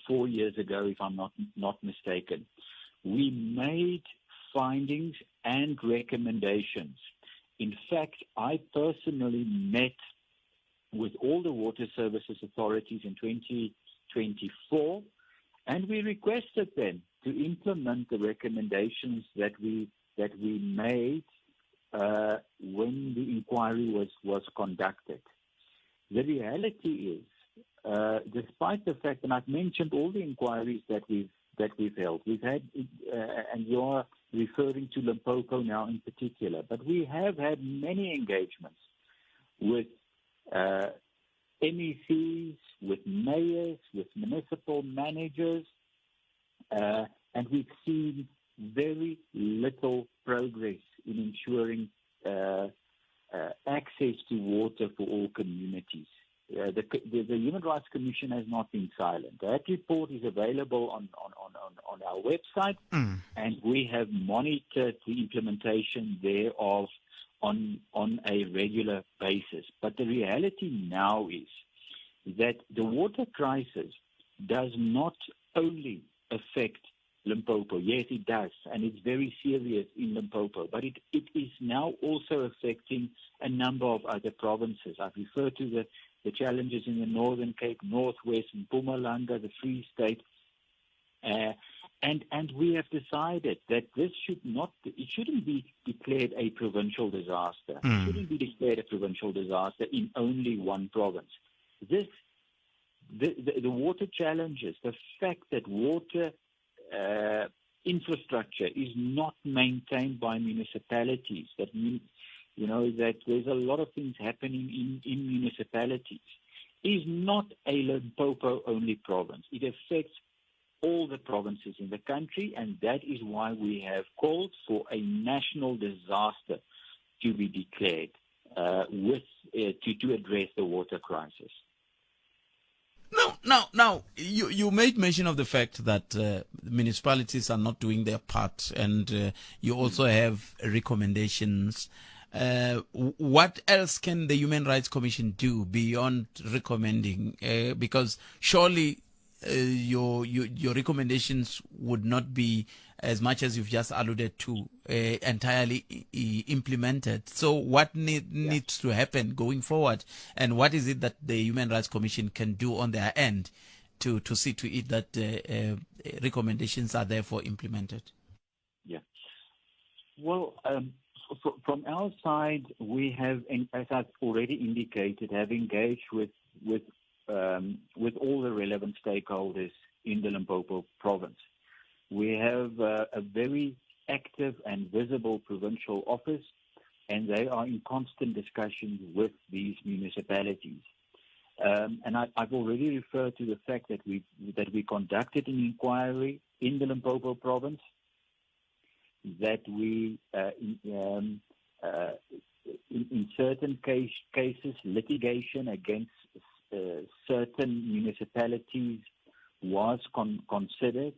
Speaker 5: 4 years ago, if I'm not mistaken. We made findings and recommendations. In fact, I personally met with all the water services authorities in 2024, and we requested them to implement the recommendations that we made when the inquiry was conducted. The reality is, despite the fact, and I've mentioned all the inquiries that we've held, we've had, and you're referring to Limpopo now in particular, but we have had many engagements with MECs, with mayors, with municipal managers, and we've seen very little progress in ensuring access access to water for all communities. The Human Rights Commission has not been silent. That report is available on our website, and we have monitored the implementation thereof on a regular basis. But the reality now is that the water crisis does not only affect Limpopo. Yes, it does, and it's very serious in Limpopo, but it is now also affecting a number of other provinces. I've referred to the challenges in the Northern Cape, Northwest, Mpumalanga, the Free State, and we have decided that this shouldn't be declared a provincial disaster. It shouldn't be declared a provincial disaster in only one province. The water challenges, the fact that water infrastructure is not maintained by municipalities, that that there's a lot of things happening in municipalities, is not a Limpopo-only province. It affects all the provinces in the country, and that is why we have called for a national disaster to be declared to address the water crisis.
Speaker 1: Now, you made mention of the fact that municipalities are not doing their part, and you also have recommendations. What else can the Human Rights Commission do beyond recommending? Because surely your recommendations would not be, as much as you've just alluded to, entirely implemented. So what needs to happen going forward, and what is it that the Human Rights Commission can do on their end to see to it that recommendations are therefore implemented?
Speaker 5: Yeah. Well, from our side, we have, as I've already indicated, have engaged with all the relevant stakeholders in the Limpopo province. We have a very active and visible provincial office, and they are in constant discussions with these municipalities. And I've already referred to the fact that we conducted an inquiry in the Limpopo province, that we, in certain cases, litigation against certain municipalities was considered.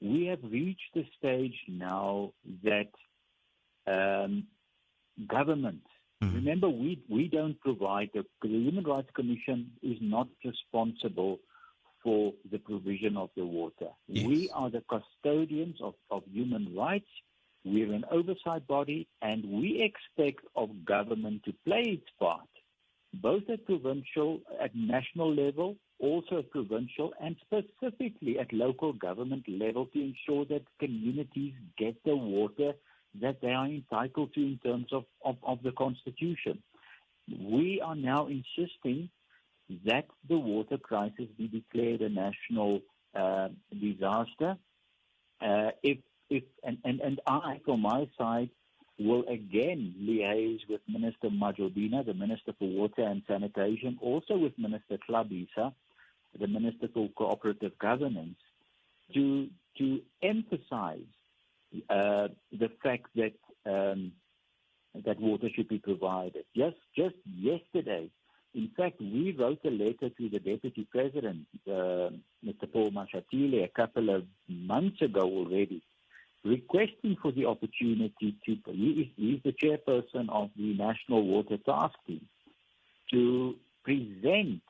Speaker 5: We have reached the stage now that government, remember, we don't provide, the Human Rights Commission is not responsible for the provision of the water.
Speaker 1: Yes.
Speaker 5: We are the custodians of human rights. We're an oversight body, and we expect of government to play its part, both at provincial, at national level, also at provincial, and specifically at local government level, to ensure that communities get the water that they are entitled to in terms of the Constitution. We are now insisting that the water crisis be declared a national disaster. And I, from my side, will again liaise with Minister Majodina, the Minister for Water and Sanitation, also with Minister Hlabisa, the Minister for Cooperative Governance, to emphasize the fact that that water should be provided. Just yesterday, in fact, we wrote a letter to the Deputy President, Mr. Paul Mashatile, a couple of months ago already, requesting for the opportunity to, he is the chairperson of the National Water Task Team, to present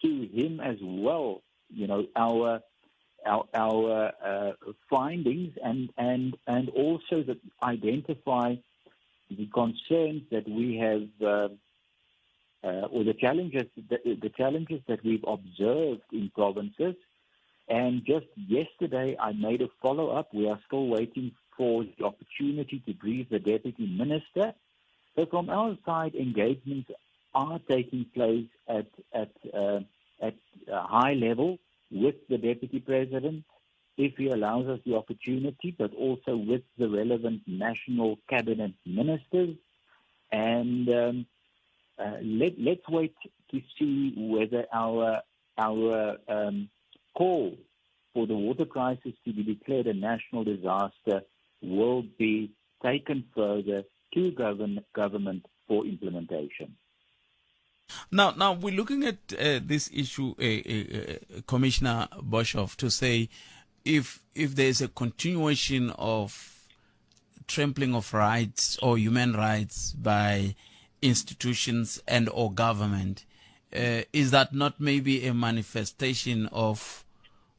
Speaker 5: to him as well, you know, our findings and also that identify the concerns that we have or the challenges that we've observed in provinces. And just yesterday, I made a follow-up. We are still waiting for the opportunity to brief the deputy minister. But from our side, engagements are taking place at a high level with the deputy president, if he allows us the opportunity, but also with the relevant national cabinet ministers. And let's wait to see whether our call for the water crisis to be declared a national disaster will be taken further to government for implementation.
Speaker 1: Now we're looking at this issue, Commissioner Boshoff, to say if there is a continuation of trampling of rights or human rights by institutions and or government, is that not maybe a manifestation of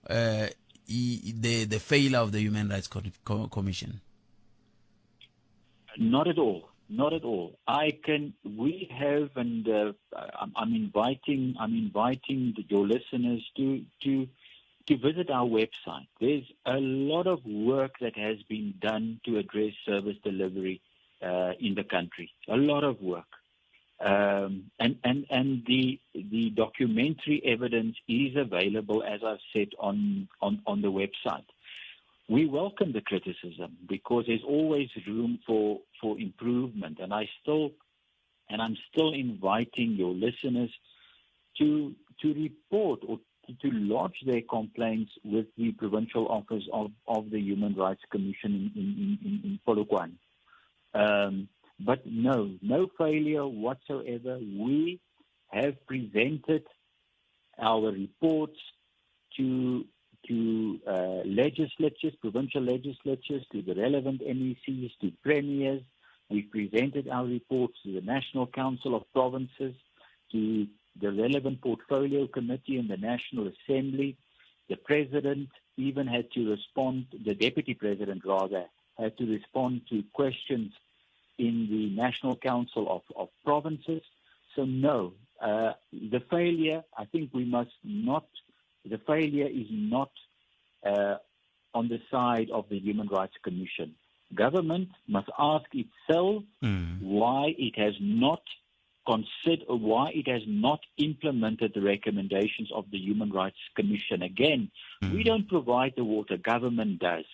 Speaker 1: the failure of the Human Rights Commission?
Speaker 5: Not at all. Not at all. I can. We have, and I'm inviting. I'm inviting your listeners to visit our website. There's a lot of work that has been done to address service delivery in the country. A lot of work, and the documentary evidence is available, as I've said, on the website. We welcome the criticism because there's always room for improvement. And I'm still inviting your listeners to report or to lodge their complaints with the provincial office of the Human Rights Commission in Polokwane. But no failure whatsoever. We have presented our reports to legislatures, provincial legislatures, to the relevant MECs, to premiers. We've presented our reports to the National Council of Provinces, to the relevant portfolio committee in the National Assembly. The president even had to respond, the deputy president rather, had to respond to questions in the National Council of Provinces. So no, the failure, I think we must not, the failure is not on the side of the Human Rights Commission. Government must ask itself why it has not considered, why it has not implemented the recommendations of the Human Rights Commission. Again, we don't provide the water, government does.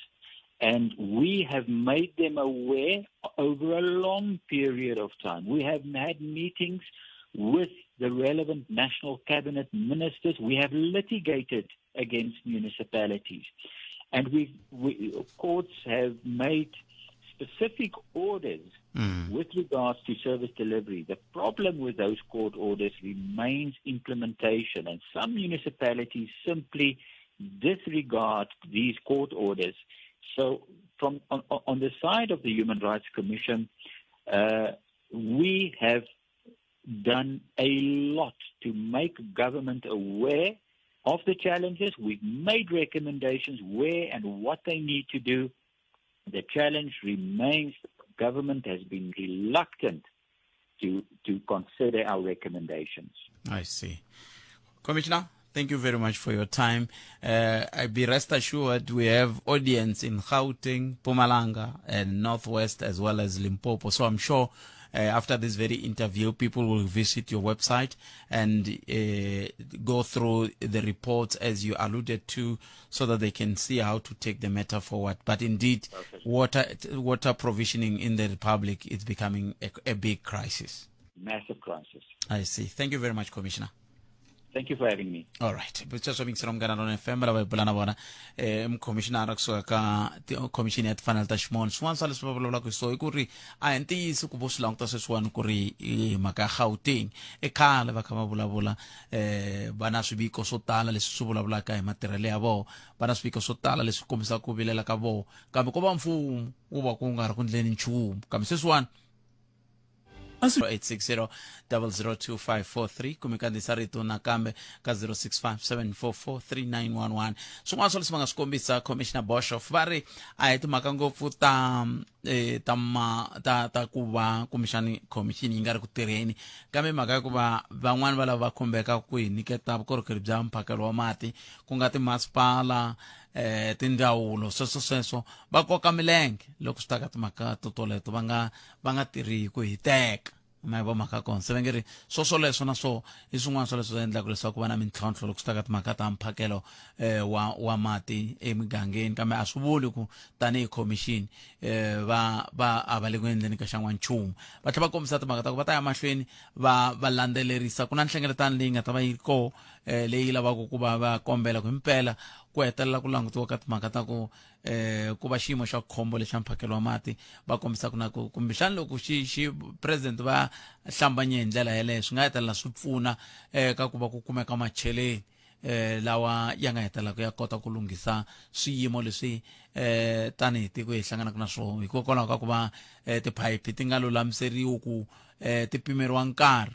Speaker 5: And we have made them aware over a long period of time. We have had meetings with the relevant national cabinet ministers. We have litigated against municipalities. And we courts have made specific orders with regards to service delivery. The problem with those court orders remains implementation, and some municipalities simply disregard these court orders. So from on the side of the Human Rights Commission, we have done a lot to make government aware of the challenges. We've made recommendations where and what they need to do. The challenge remains government has been reluctant to consider our recommendations.
Speaker 1: I see. Commissioner, thank you very much for your time. I be rest assured we have audience in Gauteng, Mpumalanga, and Northwest, as well as Limpopo. So I'm sure after this very interview, people will visit your website and go through the reports as you alluded to, so that they can see how to take the matter forward. But indeed, water provisioning in the Republic is becoming a big crisis.
Speaker 5: Massive crisis.
Speaker 1: I see. Thank you very much, Commissioner.
Speaker 5: Thank you for having me.
Speaker 1: All right. Sweswo mingisela Munghana Lona FM lava hi bula na vona mukhomishinara kusuka ka khomixini ya timfanelo ta ximunhu. Swin'wana swa leswi va vulavulaka hi swona i ku ri a hi ntiyiso ku vo swi languta sweswiwani ku ri mhaka ya Gauteng i khale va kha va vulavula, va na swiviko swo tala leswi swi vulavulaka hi matirhelo ya vona, va na swiviko swo tala leswi kombisaka ku vilela ka vona, kambe ko va mfumo wu va ku nga ri ku ndleni nchumu. Kambe sweswiwani 860 002543 kumbe kandziyisa rito nakambe ka 0657443911. Swin'wana swa leswi va nga swi kombisa Commissioner Boshoff, va ri a hi timhaka ngopfu ta ma ta ku va kumbexani commission yi nga ri ku tirheni, kambe mhaka ya ku va van'wani va lava va khumbeka ku hi nyiketa vukorhokeri bya mphakelo wa mati, ku nga timasipala, tindzawulo, sweswo sweswo va koka milenge loko swi ta ka timhaka to toleto, va nga tirhi hi ku hiteka. Ma yi vo mhaka kona se va nge ri swo swoleswo na swo i swin'wana swa leswi endlaka leswaku va na mintlhontlho loko swi ta ka timhaka ta mphakelo wa mati emigangeni. Kambe a swi vuli ku tanihi commission va a va le ku endleni ka xan'wa nchumu. Va tlhela va kombisa timhaka ta ku va ta ya mahlweni va landzelerisa ku na nhlengeletano leyi nga ta va yi ri koho, leyi lavaka ku va va kombela ku himpela ku hetelela ku langutiwa ka timhaka ta ku eh ku va xiyimo xa khombo lexa mphakelo wa mati va kombisaka na ku kumbexani loko xi xi president va hlambanye hi ndlela yeleyo swi nga hetelela swi pfuna eh ka ku va ku kumeka macheleni eh lawa ya nga hetelelaka ya kota ku lunghisa swiyimo leswi eh tanihi tiko hi hlanganaka na swona hikokwalaho ka ku va eh, tiphayiphi ti nga lulamiseriwi ku eh ti pimeriwa nkarhi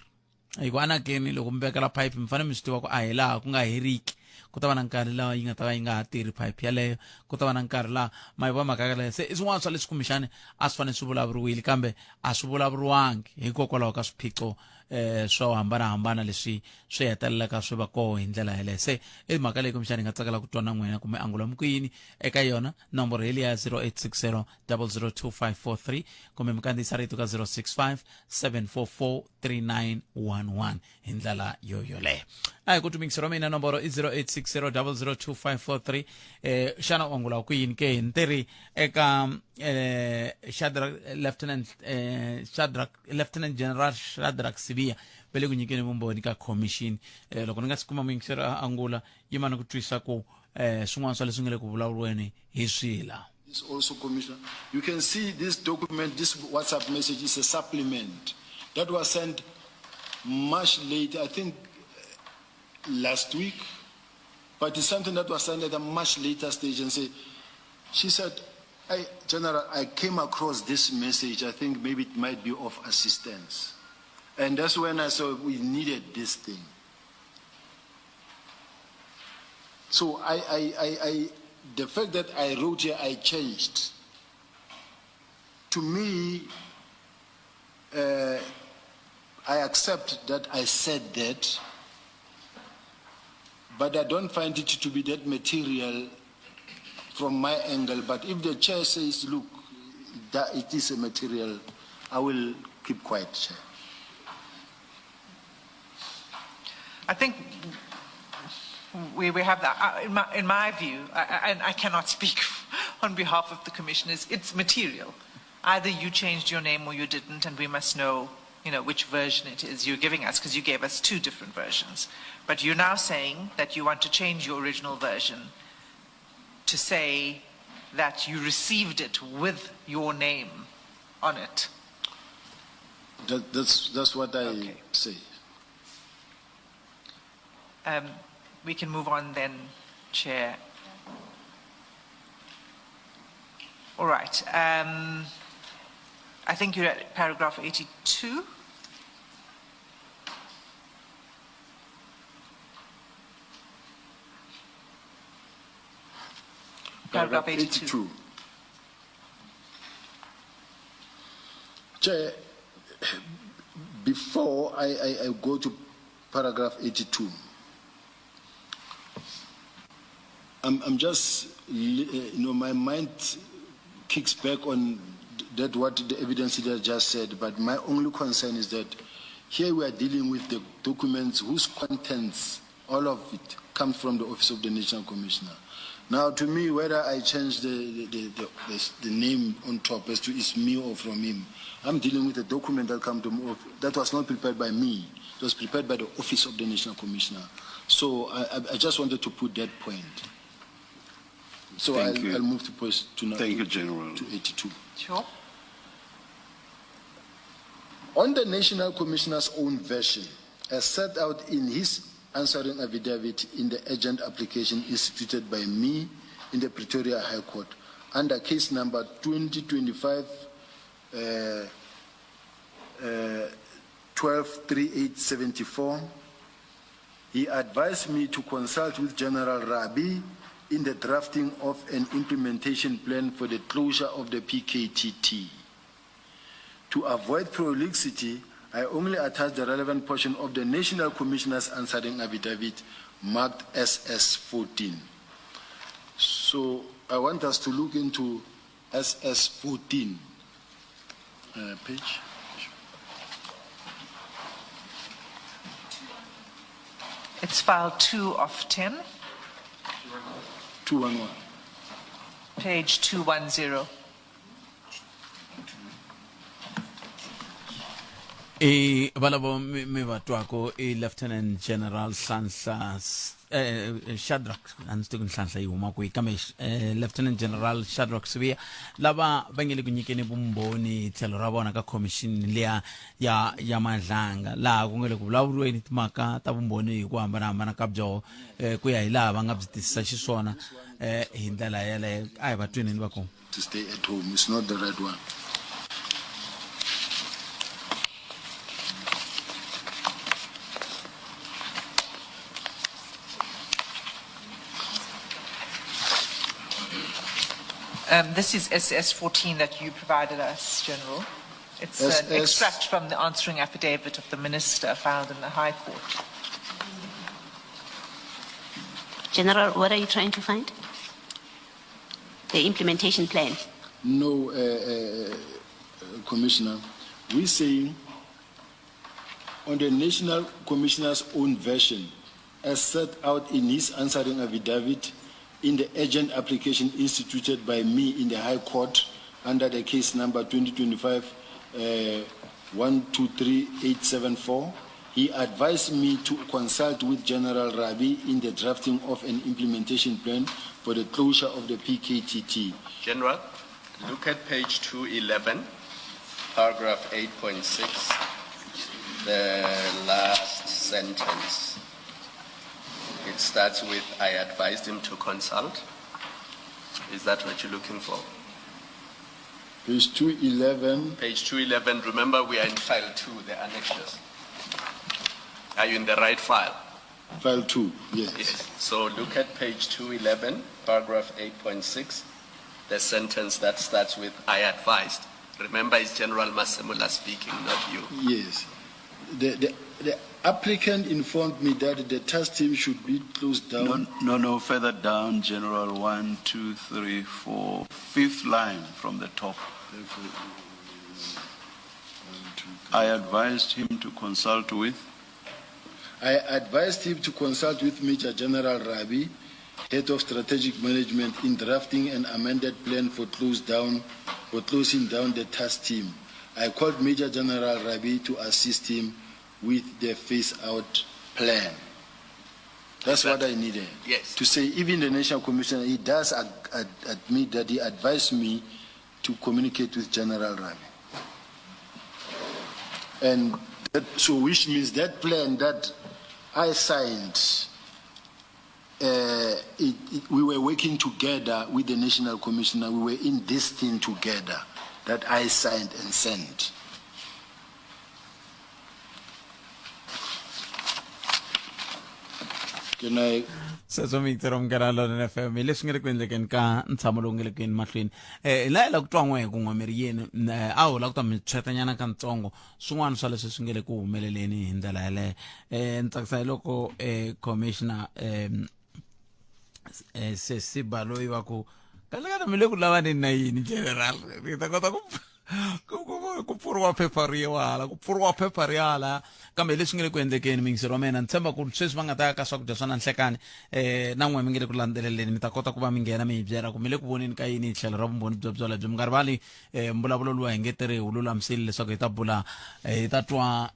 Speaker 1: hikuva anakeni loko mi vekela phayiphi mi fanele mi swi tiva ku a hi laha ku nga heriki ku ta va na nkarhi laha yi nga ta va yi nga ha tirhi phayiphi yaleyo ku ta va na nkarhi laha ma yi vona mhaka yaleyo se i swin'wana swa leswi kumbexani a swi fanele swi vulavuriwile kambe a swi vulavuriwangi hikokwalaho ka swiphiqo eh swo hambanahambana leswi swi hetelelaka swi va koho hi ndlela yaleyo se i mhaka leyi kumbexani hi nga tsakela ku twa na n'wina kumbe angula mi ku yini eka yona nomboro hi liya 0860 002543 kumbe mi kandziyisa rito ka 065 744 3911 hi ndlela yo yoleyo a hi ku tumingisi ra mina nomboro i 0860 002543 eh xana u angula ku yini ke ni tiri eka eh Shadrack Lieutenant eh Shadrack Lieutenant General Shadrack Sibiya va le ku nyikeni vumbhoni ka commission eh loko ni nga si kuma muyingiseri a angula yima ni ku twisa ku eh swin'wana swa leswi nga le ku vulavuriweni hi swihi laha
Speaker 6: This also, Commissioner. You can see this document, this WhatsApp message is a supplement that was sent much later, I think last week, but it's something that was sent at a much later stage and say, she said, I, General, I came across this message. I think maybe it might be of assistance. And that's when I saw we needed this thing. So I, I, I, I the fact that I wrote here, I changed. To me, I accept that I said that, but I don't find it to be that material from my angle. But if the chair says, look, that it is a material, I will keep quiet, Chair.
Speaker 7: I think we, we have that. In my, in my view, I, and I cannot speak on behalf of the commissioners, it's material. Either you changed your name or you didn't, and we must know, you know, which version it is you're giving us, because you gave us two different versions. But you're now saying that you want to change your original version to say that you received it with your name on it.
Speaker 6: That, that's, that's what I
Speaker 7: Okay.
Speaker 6: say.
Speaker 7: We can move on then, Chair. All right. I think you're at paragraph 82. Paragraph 82.
Speaker 6: Chair, before I, I, I go to paragraph 82, I'm, I'm just, you know, my mind kicks back on that what the evidence leader just said, but my only concern is that here we are dealing with the documents whose contents, all of it, comes from the Office of the National Commissioner. Now, to me, whether I change the, the, the, the, the, the name on top as to it's me or from him, I'm dealing with a document that come to that was not prepared by me. It was prepared by the Office of the National Commissioner. So I, I, I just wanted to put that point. So
Speaker 8: Thank
Speaker 6: I'll,
Speaker 8: you.
Speaker 6: I'll move to post to,
Speaker 8: Thank you, General.
Speaker 6: to 82.
Speaker 7: Sure.
Speaker 6: On the National Commissioner's own version, as set out in his answering affidavit in the urgent application instituted by me in the Pretoria High Court under case number 2025 123874, he advised me to consult with General Rabi in the drafting of an implementation plan for the closure of the PKTT. To avoid prolixity, I only attached the relevant portion of the National Commissioner's answering affidavit marked SS14. So I want us to look into SS14. Page.
Speaker 7: It's file 2 of 10,
Speaker 6: 211.
Speaker 7: page 210.
Speaker 1: I valavo mi va twako i Lieutenant General Nhlanhla Shadrack, a ndzi tivi ku Nhlanhla yi huma kwihi, kambe Lieutenant General Shadrack Sibiya lava va nge le ku nyikeni vumbhoni hi tlhelo ra vona ka khomixini liya ya Madlanga, laha ku nga le ku vulavuriweni timhaka ta vumbhoni hi ku hambanahambana ka byoho, ku ya hi laha va nga byi tisisa xiswona, hi ndlela yeleyo. A hi va tweni ni va ku
Speaker 6: to stay at home. It's not the right one.
Speaker 7: This is SS14 that you provided us, General. It's an
Speaker 6: SS.
Speaker 7: extract from the answering affidavit of the minister filed in the High Court.
Speaker 8: General, what are you trying to find? The implementation plan?
Speaker 6: No, Commissioner. We're saying on the National Commissioner's own version, as set out in his answering affidavit in the urgent application instituted by me in the High Court under the case number 2025, 123874, he advised me to consult with General Rabi in the drafting of an implementation plan for the closure of the PKTT.
Speaker 9: General, look at page 211, paragraph 8.6, the last sentence. It starts with, I advised him to consult. Is that what you're looking for?
Speaker 6: Page 211.
Speaker 9: Page 211, remember we are in file 2, the annexures. Are you in the right file?
Speaker 6: File 2, yes.
Speaker 9: Yes. So look at page 211, paragraph 8.6, the sentence that starts with, I advised. Remember, it's General Masemola speaking, not you.
Speaker 6: Yes. The applicant informed me that the task team should be closed down.
Speaker 10: No, no, no, further down, General, 1, 2, 3, 4, fifth line from the top. I advised him to consult with.
Speaker 6: I advised him to consult with Major General Rabi, Head of Strategic Management, in drafting an amended plan for closing down the task team. I called Major General Rabi to assist him with the phase-out plan. That's what I needed.
Speaker 9: Yes.
Speaker 6: To say even the National Commissioner, he does admit that he advised me to communicate with General Rabi. And that, so which means that plan that I signed, we were working together with the National Commissioner. We were in this thing together that I signed and sent. Can I?
Speaker 1: Sweswo mi yingisela Munghana Lonene FM hi leswi nga le ku endlekeni ka ntshamo lowu nga le ku yeni mahlweni. Hi la hi la ku twa n'we hi ku n'we mi ri yini, a ho la ku ta mi tshwetanyana kantsongo swin'wana swa leswi swi nga le ku humeleleni hi ndlela yaleyo. Ni tsakisa hi loko commissioner Sesi Baloyi va ku kahle kahle mi le ku lavaneni na yini general, ni ta kota ku pfuriwa phepha ri yiwa hala, ku pfuriwa phepha ri ya hala, kambe leswi nga le ku endlekeni miyingiseri wa mina, ni tshemba ku sweswi va nga ta ya ka swakudya swa na nhlekani, na n'we mi nge le ku landzeleleni, mi ta kota ku va mi nghena mi hi byela ku mi le ku voneni ka yini hi tlhelo ra vumbhoni bya byolebyo. Mi nga rivali, mbulavulo luwa hi nge tirhi wu lulamisile leswaku hi ta bula, hi ta twa,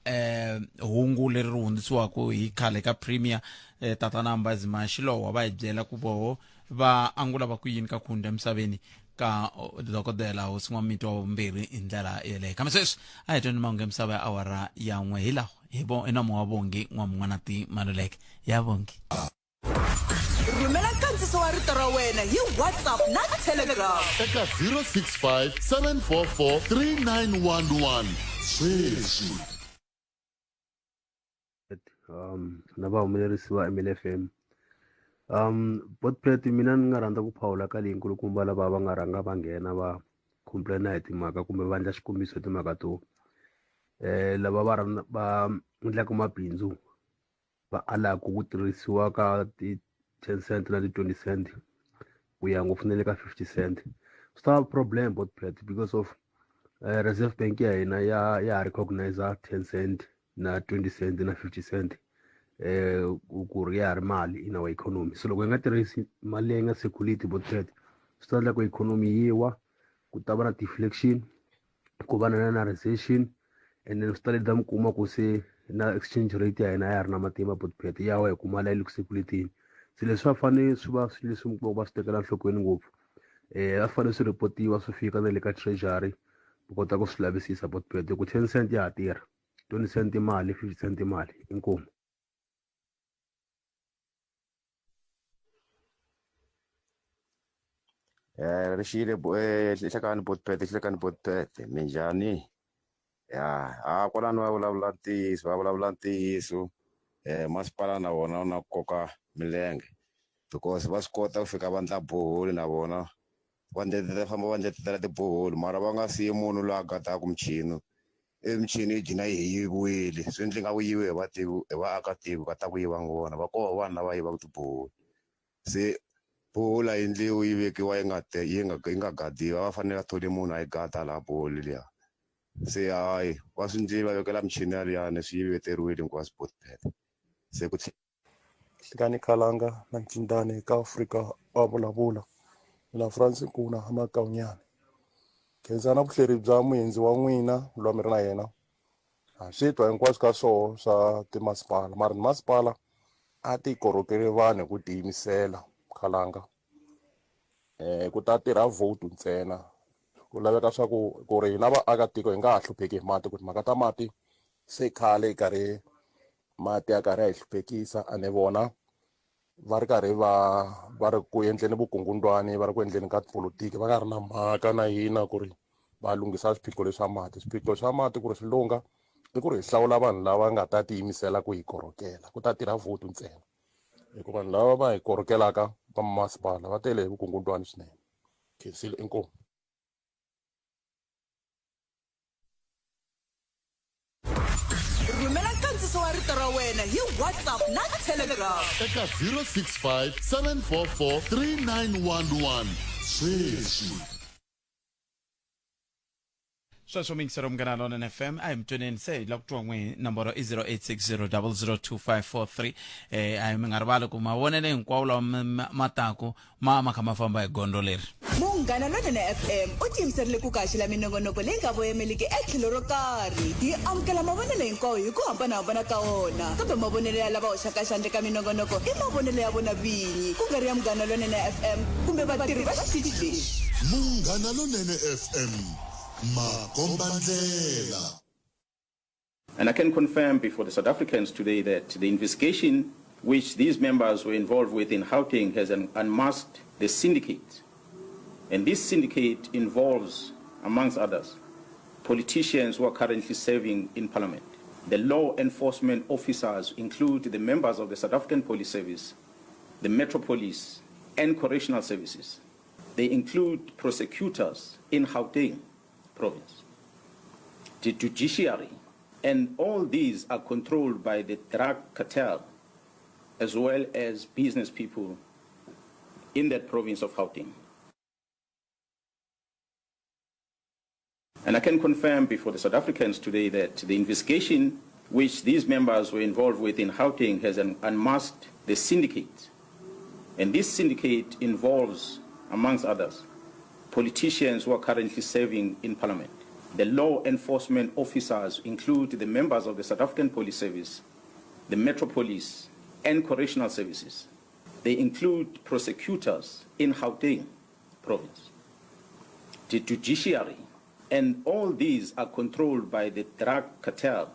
Speaker 1: hungu leri ri hundzisiwaka hi khale ka premier, tatana Mbhazima Shilowa, va hi byela ku voho va angula va ku yini ka ku hundza emisaveni ka dokodela hosi N'wamitwa wa vumbirhi hi ndlela yeleyo. Kambe sweswi a hi tweni mahungu ya misava ya awara ya 1 hi lawa hi vo i nomo wa Bongi N'wamun'wanati Maluleke ya Bongi.
Speaker 11: Rhumela nkandziso wa rito ra wena hi WhatsApp na Telegram
Speaker 12: eka 065 744 3911 sweswi.
Speaker 13: Na vahumelerisi va ML FM. Botpret, mina ni nga rhandza ku phawula ka leyi nkulukumba lava va nga rhanga va nghena va complain-a hi timhaka kumbe va endla xikombiso hi timhaka to, lava va rhandza va endlaka mabindzu va alaka ku tirhisiwa ka ti 10 cent na ti 20 cent ku ya ngopfu na le ka 50 cent. Swi ta va problem Botpret because of Reserve Bank ya hina ya ha recognize 10 cent na 20 cent na 50 cent, ku ri ya ha ri mali in our economy. So loko hi nga tirhisi mali leyi nga circulate Botpret, swi ta endla ku economy yi wa, ku ta va na deflation, ku va na recession. And then swi ta leta mi kuma ku se na exchange rate ya hina a ya ha ri na matimba botpet ya wa hi ku mali a yi le ku circulate-ni. Se leswi swa fanele swi va swilo leswi mi kumaka va swi tekela enhlokweni ngopfu. A swi fanele swi report-iwa swi fika na le ka treasury va kota ku swi lavisisa botpet hi ku 10 cent ya ha tirha, 20 cent i mali, 50 cent i mali. Inkomu.
Speaker 14: Ri xile hlekani botpet hlekani botpet minjhani ya ha kwalano va vulavula ntiyiso va vulavula ntiyiso masipala na wona wu na ku koka milenge because va swi kota ku fika va ndla borehole na vona va ndletela famba va ndletela ti-borehole mara va nga siyi munhu loyi a gadaka michini ivi michini yi gcina yi yiviwile swi endli nga ku yive hi vatiko hi vaakatiko ka ta ku yiva vona va koho vanhu lava yivaka ti-borehole se borehole a yi endliwi yi vekiwa yi nga yi nga yi nga gadiwi a va fanele va thole munhu a yi gada laha borehole liya se hayi va swi ndlile va vekela michini yaliyani swi yiveteriwile hinkwaswo botpet se ku
Speaker 3: Hlekani Khalanga na Ncindane ka Afrika wa vulavula mina Frans Nkuna Makaunyane khensa na vuhleri bya muendzi wa n'wina loyi mi ri na yena ha swi twa hinkwaswo ka swoho swa timasipala mara ni masipala a ti korhokeli vanhu hi ku tiyimisela Khalanga eh ku ta tirha vote ntsena ku laveka swa ku ku ri hina vaakatiko hi nga ha hlupheki hi mati ku timhaka ta mati se khale hi karhi mati ya karhi ya hi hluphekisa ene vona va ri karhi va va ri ku endleni vukungundwani va ri ku endleni ka tipolotiki va nga ri na mhaka na hina ku ri va lunghisa swiphiqo leswa mati swiphiqo swa mati ku ri swi lungha i ku ri hi hlawula vanhu lava nga ta tiyimisela ku hi korhokela ku ta tirha vhoti ntsena hikuva vanhu lava va hi korhokelaka va masipala va tele hi vukungundwani swinene khensile inkomu.
Speaker 11: Rhumela nkandziso wa rito ra wena hi WhatsApp na Telegram.
Speaker 12: Eka 065 744 3911 sweswi.
Speaker 1: Sweswo miyingisero Munghana Lonene FM a hi mi tweneni se hi la ku twa n'we nomboro i 0860002543 eh a hi mi nga rivali ku mavonelo hinkwawo lawa ma taku ma ma kha ma famba hi gondzo leri.
Speaker 11: Munghana Lonene FM u tiyimiserile ku ku haxela minongonoko leyi nga voyemeliki etlhelo ro karhi. Hi amukela mavonelo hinkwawo hi ku hambana-hambana ka wona, kambe mavonelo ya lava hoxaka xandla eka minongonoko i mavonelo ya vona vinyi, ku nga ri ya Munghana Lonene FM kumbe vatirhi va xitichi lexi.
Speaker 12: Munghana Lonene FM, makombandlela.
Speaker 15: And I can confirm before the South Africans today that the investigation which these members were involved with in Gauteng has unmasked the syndicate. And this syndicate involves, amongst others, politicians who are currently serving in parliament. The law enforcement officers include the members of the South African Police Service, the Metro Police, and Correctional Services. They include prosecutors in Gauteng province, the judiciary, and all these are controlled by the drug cartel as well as business people in that province of Gauteng. And I can confirm before the South Africans today that the investigation which these members were involved with in Gauteng has unmasked the syndicate. And this syndicate involves, amongst others, politicians who are currently serving in parliament. The law enforcement officers include the members of the South African Police Service, the Metro Police, and Correctional Services. They include prosecutors in Gauteng province, the judiciary, and all these are controlled by the drug cartel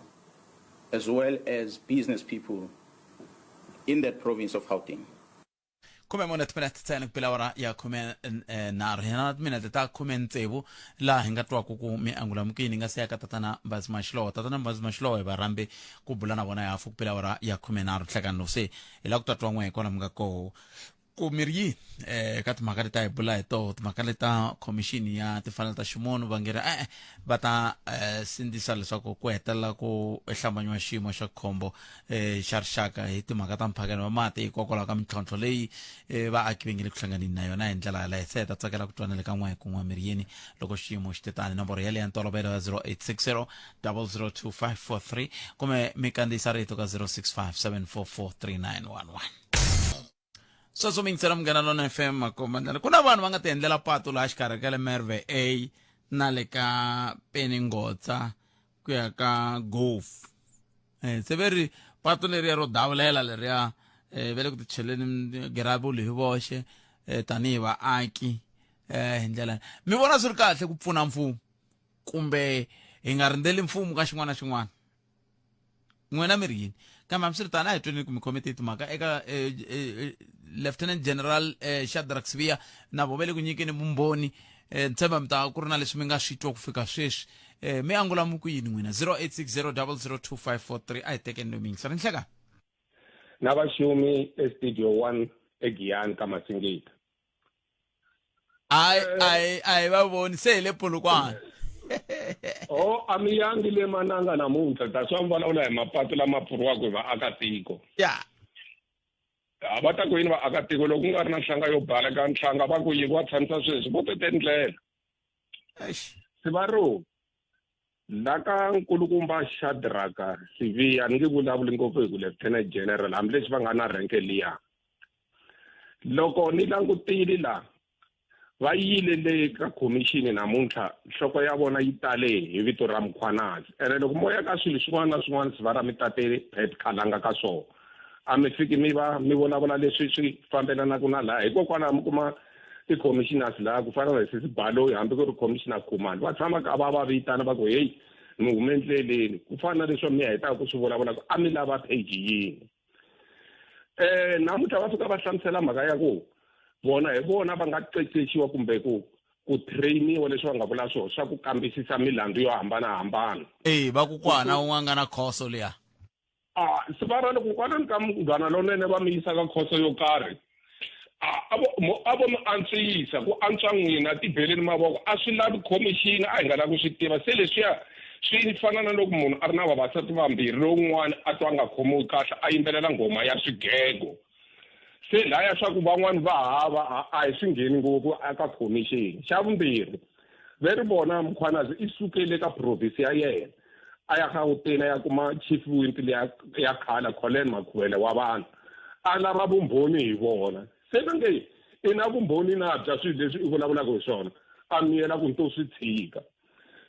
Speaker 15: as well as business people in that province of Gauteng.
Speaker 1: 14 timinete ntsena ku bela awara ya 13 hi na timinete ta 16 laha hi nga twaku ku mi angula mukini hi nga se ya ka tatana Mbazi Mashilowa tatana Mbazi Mashilowa hi va rhambe ku bula na vona hi hafu ku bela awara ya 13 nhlekani lowu se hi lava ku ta twa n'we hi kona mi nga koho ku mi ri yini eh ka timhaka leti a hi bula hi toho timhaka leta khomixini ya timfanelo ta ximunhu va nge ri e-e va ta eh, sindzisa leswaku ku hetelela ku hlambanyiwa xiyimo xa khombo eh, xa rixaka hi timhaka ta mphakelo wa mati hikokwalaho ka mintlhontlho leyi eh, vaaki va nge le ku hlanganeni na yona hi ndlela yaleyo se hi ta tsakela ku twana le ka n'we kun'we mi ri yini loko xiyimo xi te tani nomboro yaleyo ya ntolovelo ya 0860 002543 kumbe mi kandziyisa rito ka 065 744 3911 Sweswo mi yingisela Munghana Lona FM makomba ndlela. Ku na vanhu va nga ti endlela patu laha xikarhi ka le Merwe A na le ka Peningotsa. ku ya ka golf eh se ve ri pato leriya ro davulela leriya eh va le ku ticheleni girabulu hi voxe eh tanihi vaaki eh hi ndlela mi vona swi ri kahle ku pfuna mfumo kumbe hi nga rindzeli mfumo ka xin'wana na xin'wana n'wina mi ri yini kambe hambiswiritano a hi tweni ku mi khome timhaka eka eh, eh, eh, lieutenant general eh, shadrack sibiya na vo va le ku nyikeni vumbhoni eh, ni tshemba mi ta ku ri na leswi mi nga swi twa ku fika sweswi eh, mi angula mi ku yini n'wina 0860002543 a hi tekeni loyi mi yingisela nhleka
Speaker 16: na vaxumi estudio 1 egiyani ka masingita
Speaker 1: a a a hi va voni se hi le polokwane
Speaker 16: o a mi yangi le mananga namuntlha ta swa mi vulavula hi mapatu lama pfuriwaka hi vaakatiko
Speaker 1: ya
Speaker 16: a va ta ku yini vaakatiko loko ku nga ri na nhlanga yo baleka nhlanga va ku yini va tshamisa sweswi vo tete ndlela sivaro la ka nkulukumba shadraka siviya ni nge vulavuli ngopfu hi ku lieutenant general hambileswi va nga na renke liya loko ni langutile la va yile le ka khomixini namuntlha nhloko ya vona yi tale hi vito ra mkhwanazi ene loko mo ya ka swilo swin'wana na swin'wana siva ra mi tate pet khalanga ka swona a mi fiki mi va mi vulavula leswi swi fambelanaka na laha hikokwalaho mi kuma ti-commissioners laha ku fana na sesi baloyi hambi ku ri commissioner khumalo va tshama ka va va vitana va ku heyi mi hume endleleni ku fana na leswi mi hetaka ku swi vulavula ku a mi lava page yini eh namuntlha va fika va hlamusela mhaka ya ku vona hi vona va nga qeqexiwa kumbe ku ku trainiwa leswi va nga vula swona swa ku kambisisa milandzu yo hambanahambana
Speaker 1: e va ku kwana un'wana nga na khoso liya
Speaker 16: a siva ra loko kwalani ka munghana lonene va mi yisa ka khoso yo karhi a vo a vo mi antswisa ku antswa n'wina tibeleni mavoko a swi lavi khomixini a hi nga lavi ku swi tiva se leswiya swi fana na loko munhu a ri na vavasati vambirhi lowun'wana a twa a nga khomiwi kahle a yimbelela nghoma ya swigego se laya swa ku van'wani va hava a hi swi ngheni ngopfu eka khomixini xa vumbirhi ve ri vona mkhwanazi i sukele ka province ya yena a ya Gauteng a ya kuma chief whip liya ya khale Colin Makhuvele wa vanhu a lava vumbhoni hi vona se va nge i na vumbhoni na bya swilo leswi i vulavulaka hi swona a miyela ku ni to swi tshika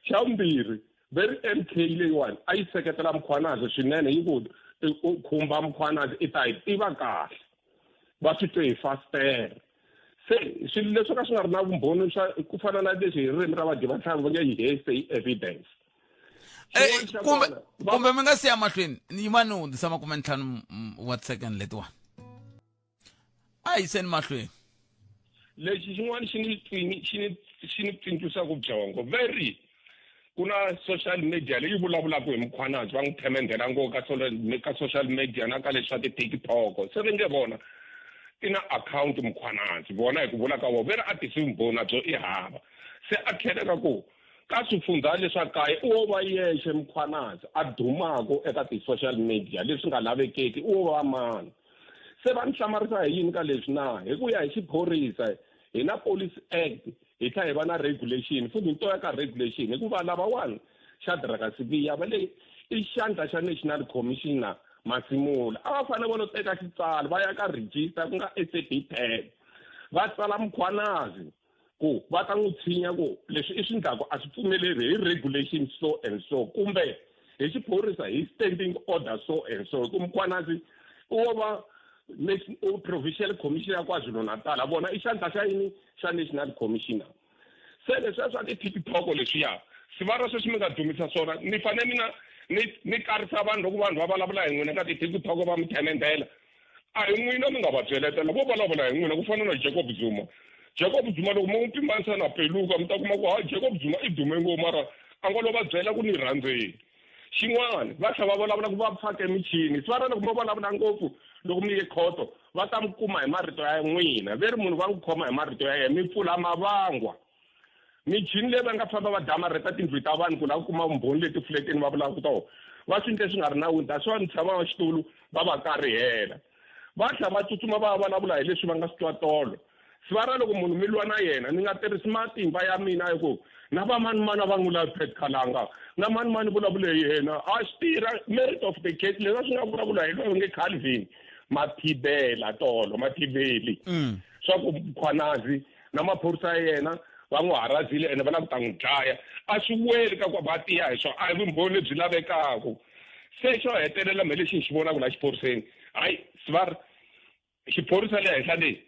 Speaker 16: xa vumbirhi ve ri MK leyiwani a yi seketela Mkhwanazi swinene yi ku u khumba Mkhwanazi i ta yi tiva kahle va swi twe hi fastere se swilo leswi ka swi nga ri na vumbhoni swa ku fana na leswi hi ririmi ra vadyi va ntlhanu va nge yi hearsay evidence
Speaker 1: Eh, kumbe kumbe mi nga siya mahlweni yima ni hundzisa makume ntlhanu wa second letiwani a yiseni mahlweni
Speaker 16: lexi xin'wana xi ni xi ni xi ni pfintlwisaka byongo very ku na social media leyi vulavulaka hi mkhwanazi va n'wi themendhela ngopfu ka ka social media na ka leswi swa ti-tiktok se va nge vona i na akhawunti mkhwanazi vona hi ku vula ka vona ve ri a tisi vumbhoni byo i hava se a tlhela ka ku ka swifundzha leswa kaye u wo va yexe mkhwanazi a dumaka eka ti-social media leswi nga lavekeki u wo va mani se va ni hlamarisa hi yini ka leswi na hi ku ya hi xiphorisa hi na police act hi tlhela hi va na regulation futhi ni to ya ka regulation hikuva lavawani Shadrack Sibiya va le i xandla xa national commissioner Masimula a va fanele va lo teka xitsalo va ya ka register ku nga SAB 10 va tsala Mkhwanazi ku va ta n'wi tshinya ku leswi i swi ndlaku a swi pfumeleri hi regulation so and so kumbe hi xiphorisa hi standing order so and so hi ku Mkhwanazi u wo va provincial commissioner ya KwaZulu-Natal vona i xandla xa yini xa national commissioner se leswiya swa ti-tiktok leswiya sivara sweswi mi nga dumisa swona ni fanele mina ni ni karisa vanhu loko vanhu va vulavula hi n'wina ka ti-tiktok va mi themendela a hi n'wina mi nga va byeletela vo vulavula hi n'wina ku fana na jacob zuma jacob zuma loko mo n'wi pimanisa na peluka mi ta kuma ku ha jacob zuma i dume ngopfu mara a ngo lo va byela ku ni rhandzeni xin'wana va tlhela va vulavula ku va fake michini swi va loko mo vulavula ngopfu loko mi ye khoto va ta mi kuma hi marito ya n'wina ve ri munhu va n'wi khoma hi marito ya yena mi pfula mavangwa michini leyi va nga famba va damarheta tindlu ta vanhu ku lava ku kuma vumbhoni leti fuleteni va vulaka tona va swi endle swi nga ri nawini that's why ntshama wa xitulu va va karihela va tlhela va tsutsuma va vulavula hi leswi va nga swi twa tolo sivara loko munhu mi lwa na yena ni nga tirhisi matimba ya mina hi ku na va mani mani a va n'wi lavi Pat Khalanga na mani mani vulavule hi yena a swi tirha merit of the case leswi a swi nga vulavula hi loyi nge Calvin Mathibela tolo Mathibeli swa ku Mkhwanazi na maphorisa ya yena va n'wi harazile ene va lava ku ta n'wi dlaya a swi weli ka ku va tiya hi swona a hi vumbhoni lebyi lavekaka se xo hetelela me lexi ni xi vonaka laha xiphoriseni hayi sivar xiphorisa le henhla leyi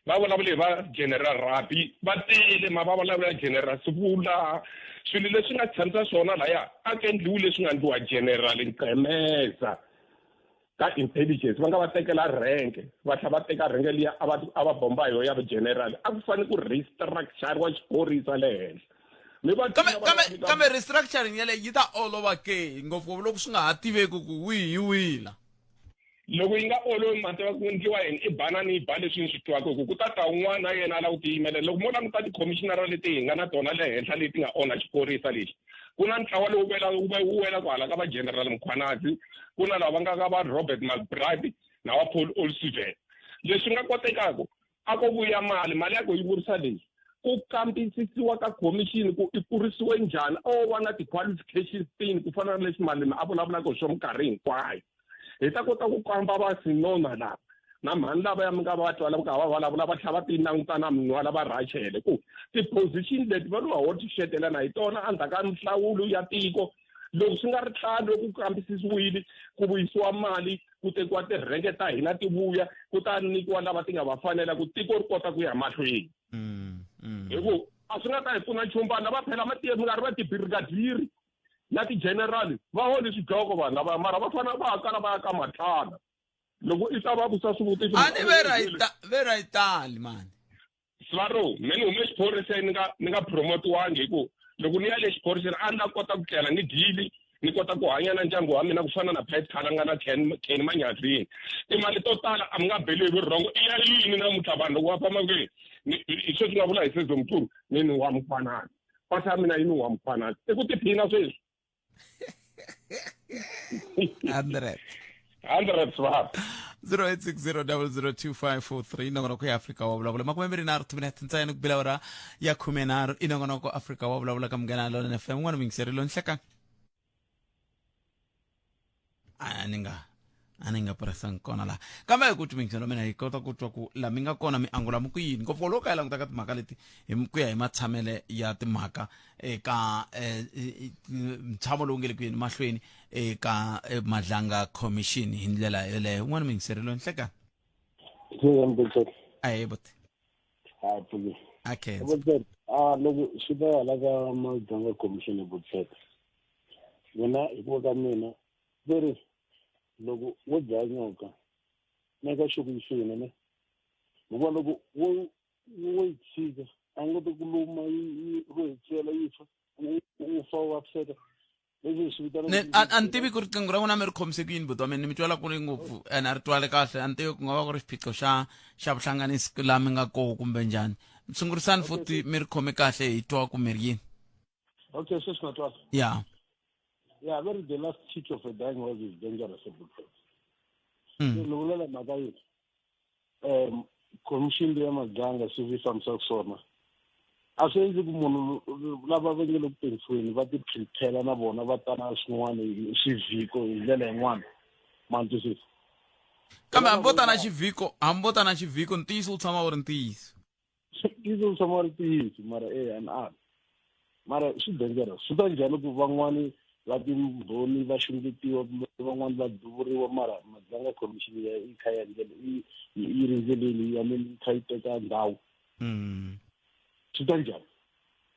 Speaker 16: va vulavule hi va general rabi va tele ma va vulavula general sivula swilo leswi nga tshamisa swona laya a ku endliwi leswi nga endliwa general nqemeza ka intelligence va nga va tekela rank va tlhela va teka rhenge liya a va a va bomba yo ya general a ku fanele ku restructure-wa xiphorisa le henhla
Speaker 1: mi va kambe kambe kambe restructuring yaleyo yi ta olova ke ngopfungopfu loko swi nga ha tiveki ku wihi hi wihi la
Speaker 16: loko yi nga olovi ma tiva ku endliwa yini i bana ni ba leswi ni swi twaka hi ku ku ta ta un'wana na yena a lava ku tiyimelela loko mo languta tikhomishinara leti hi nga na tona le henhla leti nga onha xiphorisa lexi ku na ntlawa lowu wela wu wela ku hala ka va general mkhwanazi ku na lava nga ka va robert mcbride na va paul olsiven leswi nga kotekaka a ko vuya mali mali ya ku yi vurisa leyi ku kambisisiwa ka khomixini ku i kurisiwe njhani o va na ti-qualifications tini ku fana na leswi malimi a vulavulaka hi swo minkarhi hinkwayo hi ta kota ku kamba va sinona lava na mhani lava ya mi nga va twala ka va vulavula va tlhela va ti languta na minwala va rhachele ku ti-position leti va lo ho ti xetelana hi tona endzhaku ka minhlawulo ya tiko loko swi nga ri tano ku kambisisiwile ku vuyisiwa mali ku tekiwa tirhenge ta hina ti vuya ku ta nyikiwa lava ti nga va fanela ku tiko ri kota ku ya mahlweni mm, mm. hi ku a swi nga ta hi pfuna nchumu vanhu lava phela minkarhi va tibirigadiri na ti-general va holi swidloko vanhu lava mara va fanele va ha kala va ya ka matlana loko i ta va vusa swivutiso
Speaker 1: a ni ve ra itali mani
Speaker 16: Svaro, me ni hume xiphoriseni ni nga ni nga promotiwangi hi ku loko ni ya le xiphoriseni a ni ta kota ku tlela ni dyile ni kota ku hanya na ndyangu wa mina ku fana na Pat Khalanga na Ken Kenny Manyazini timali to tala a mi nga beli hi vurhongo i ya yini namuntlha vanhu loko va famba kwihi hi sweswi nga vula hi Senzo Mchunu ni ni wa Mkhwanazi pasi ya mina yi ni wa Mkhwanazi i ku tiphina sweswi
Speaker 1: 100
Speaker 16: 100 swap
Speaker 1: 0860002543 nongonoko ya afrika wa vulavula makume mbirhi nharhu timinete ntsena ku bila ora ya khume nharhu i nongonoko afrika wa vulavula ka munghana lonene fm n'wana muyingiseri lo nhlekani a ni nga a ni nga puresangi kona laha kambe hi ku twi mina hi kota ku twa ku la mi nga kona mi angula mi ku yini ngopfu loko ka hi languta ka timhaka leti hi ku ya hi matshamele ya timhaka eka eh, ntshamo lowu nge le ku yeni mahlweni eka eh, madlanga commission hi ndlela yoleyo un'wana muyingiseri loyi nhleka ahe buti a khensa
Speaker 17: a loko swi ta hala ka madlanga commission butsheta mina hi ku ka mina ve ri loko wo dlaya nyoka neka xo ku yi file ne hikuva loko wo wo yi tshika a nga koti ku luma yi yi ro hi tsela yi fa u fa u vaviseka leswi hi swi vitanaka
Speaker 1: a ni tivi ku riqingho ra n'wina mi ri khomise ku yini buti wa mina ni mi twela ku ri ngopfu and a ri twali kahle a ni tivi ku nga va ku ri xiphiqo xa xa vuhlanganisi laha mi nga koho kumbe njhani sungurisani futhi mi ri khome kahle hi twa ku mi ri yini
Speaker 17: okay sweswi na twala
Speaker 1: ya
Speaker 17: yeah very the last kick of a dying horse is dangerous a good mm. ni vulela mhaka yini um commission leya maganga swi vi fambisaka swona a swi endli ku munhu lava va nge le ku tengisiweni va ti prepare na vona va tana swin'wana swivhiko hi ndlela yin'wana ma ni twisisa
Speaker 1: kambe hambi vo tana xivhiko hambi vo tana xivhiko ntiyiso wu tshama wu ri ntiyiso
Speaker 17: ntiyiso wu tshama wu ri ntiyiso mara e an a mara swi dangerous swi ta njhani ku van'wani va timbhoni va xungetiwa kumbe van'wani va duvuriwa mara madzanga commission ya yi kha ya ndlela yi yi ri ndleleni ya yi kha yi teka ndhawu
Speaker 1: mm.
Speaker 17: swi ta njhani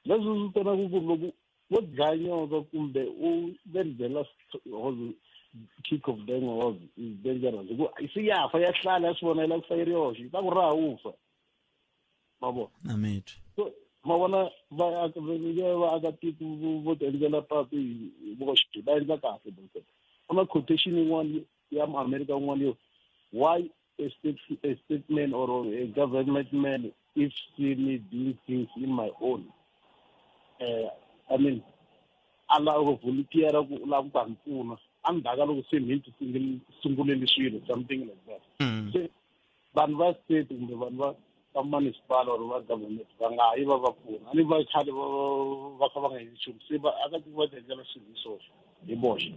Speaker 17: leswi swi vitanaka ku loko wo dlaya nyoka kumbe u ve the last horse kick of dying horse is dangerous hi ku se ya fa ya hlala ya swi vona yi lava ku fa yi ri yoxe yi ta ku raha u fa ma vona
Speaker 1: na mitwa
Speaker 17: so ma vona vaakatiko vo ti endlela patu hi voxe va endla kahle ku na quotation yin'wana ya muamerika un'wana yo why a state a statement or a government man if see me doing things in my own uh, i mean a lava ku volunteer ku lava ku ta ni pfuna endzhaku ka loko se mhini ti sunguleli swilo something like that mm. se vanhu va state kumbe vanhu va va municipal or va government va nga yi va va pfuna a ni va khale va va kha va nga endli nchumu se va akatiko va ti endlela swilo hi swoxe hi voxe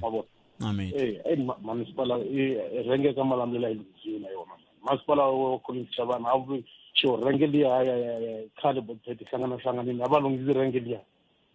Speaker 1: ma
Speaker 17: vona e e municipal i rhenge ka malamulele yi lunghisiwe na yona masipala wa collins chavani a Xo rhenge liya ya ya ya khale botpet hlangana hlanganini a va lunghisi rhenge liya.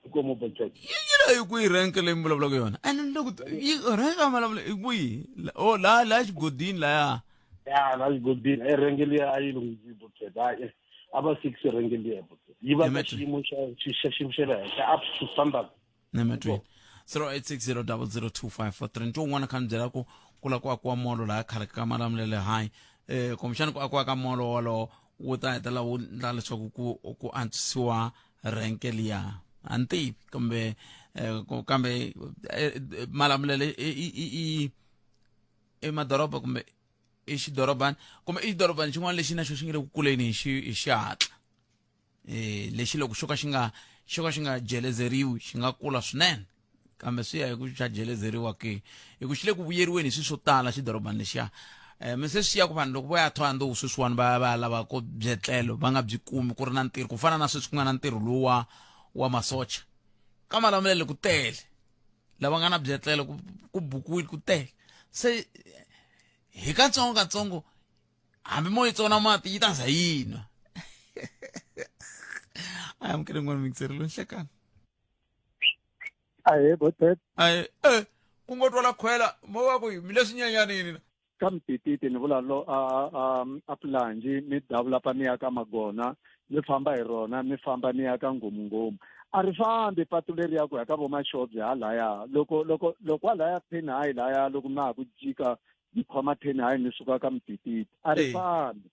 Speaker 17: Inkomu botpet.
Speaker 1: Yi la yi kwihi renke leyi mi vulavulaka yona? And loko yi renke a vulavula i kwihi? Oh la la xigodini laya.
Speaker 17: Ya la xigodini e rhenge liya a yi lunghisi botpet. Hayi a va fix rhenge liya botpet. Yi va ka xiyimo xa xa xiyimo xa le henhla up to standard.
Speaker 1: Nematweni. 0860002543 nto un'wana kha ni byela ku ku la ku akiwa molo laha khale ka Malamulele High eh kumbexana ku akiwa ka molo wolowo wu ta hetelela wu endla leswaku ku ku antswisiwa renke liya a ni tivi kumbe eh, kambe eh, Malamulele i i madoroba kumbe i xidorobani kumbe i xidorobani xin'wana lexi na xo xi nge le ku kuleni hi xihatla eh lexi loko xo ka xi nga xo ka xi nga jelezeriwi xi nga kula swinene kambe swi ya hi ku xa jelezeriwa ke hi ku xi le ku vuyeriweni hi swilo swo tala xidorobani lexiya um mi se swi ya ku vanhu loko vo ya thohoyandou sweswiwani va ya va ya lava ko byetlelo va nga byi kumi ku ri na ntirho ku fana na sweswi ku nga na ntirho lowu wa wa masocha ka Malamulele ku tele lava nga na byetlelo ku ku bukiwile ku tele se hi katsongo katsongo hambi mo yi tsona mati yi ta za yi nwa a amukele n'wana mixeri lo nhlekani
Speaker 3: Ahee Botpet.
Speaker 1: Ahee eh ku ngo twala khwela mo va ku mi le swinyanyanini na
Speaker 3: Ka Mtititi ni vula lo a a a Pulangi mi davula pa mi ya ka Magona mi famba hi rona mi famba mi ya ka Nghomunghomu. A ri fambi patu leriya ku ya ka vo Mashobye halaya loko loko loko halaya ten high laya loko ma ha ku jika mi khoma ten high mi suka ka Mtititi a ri
Speaker 1: Eh.
Speaker 3: fambi.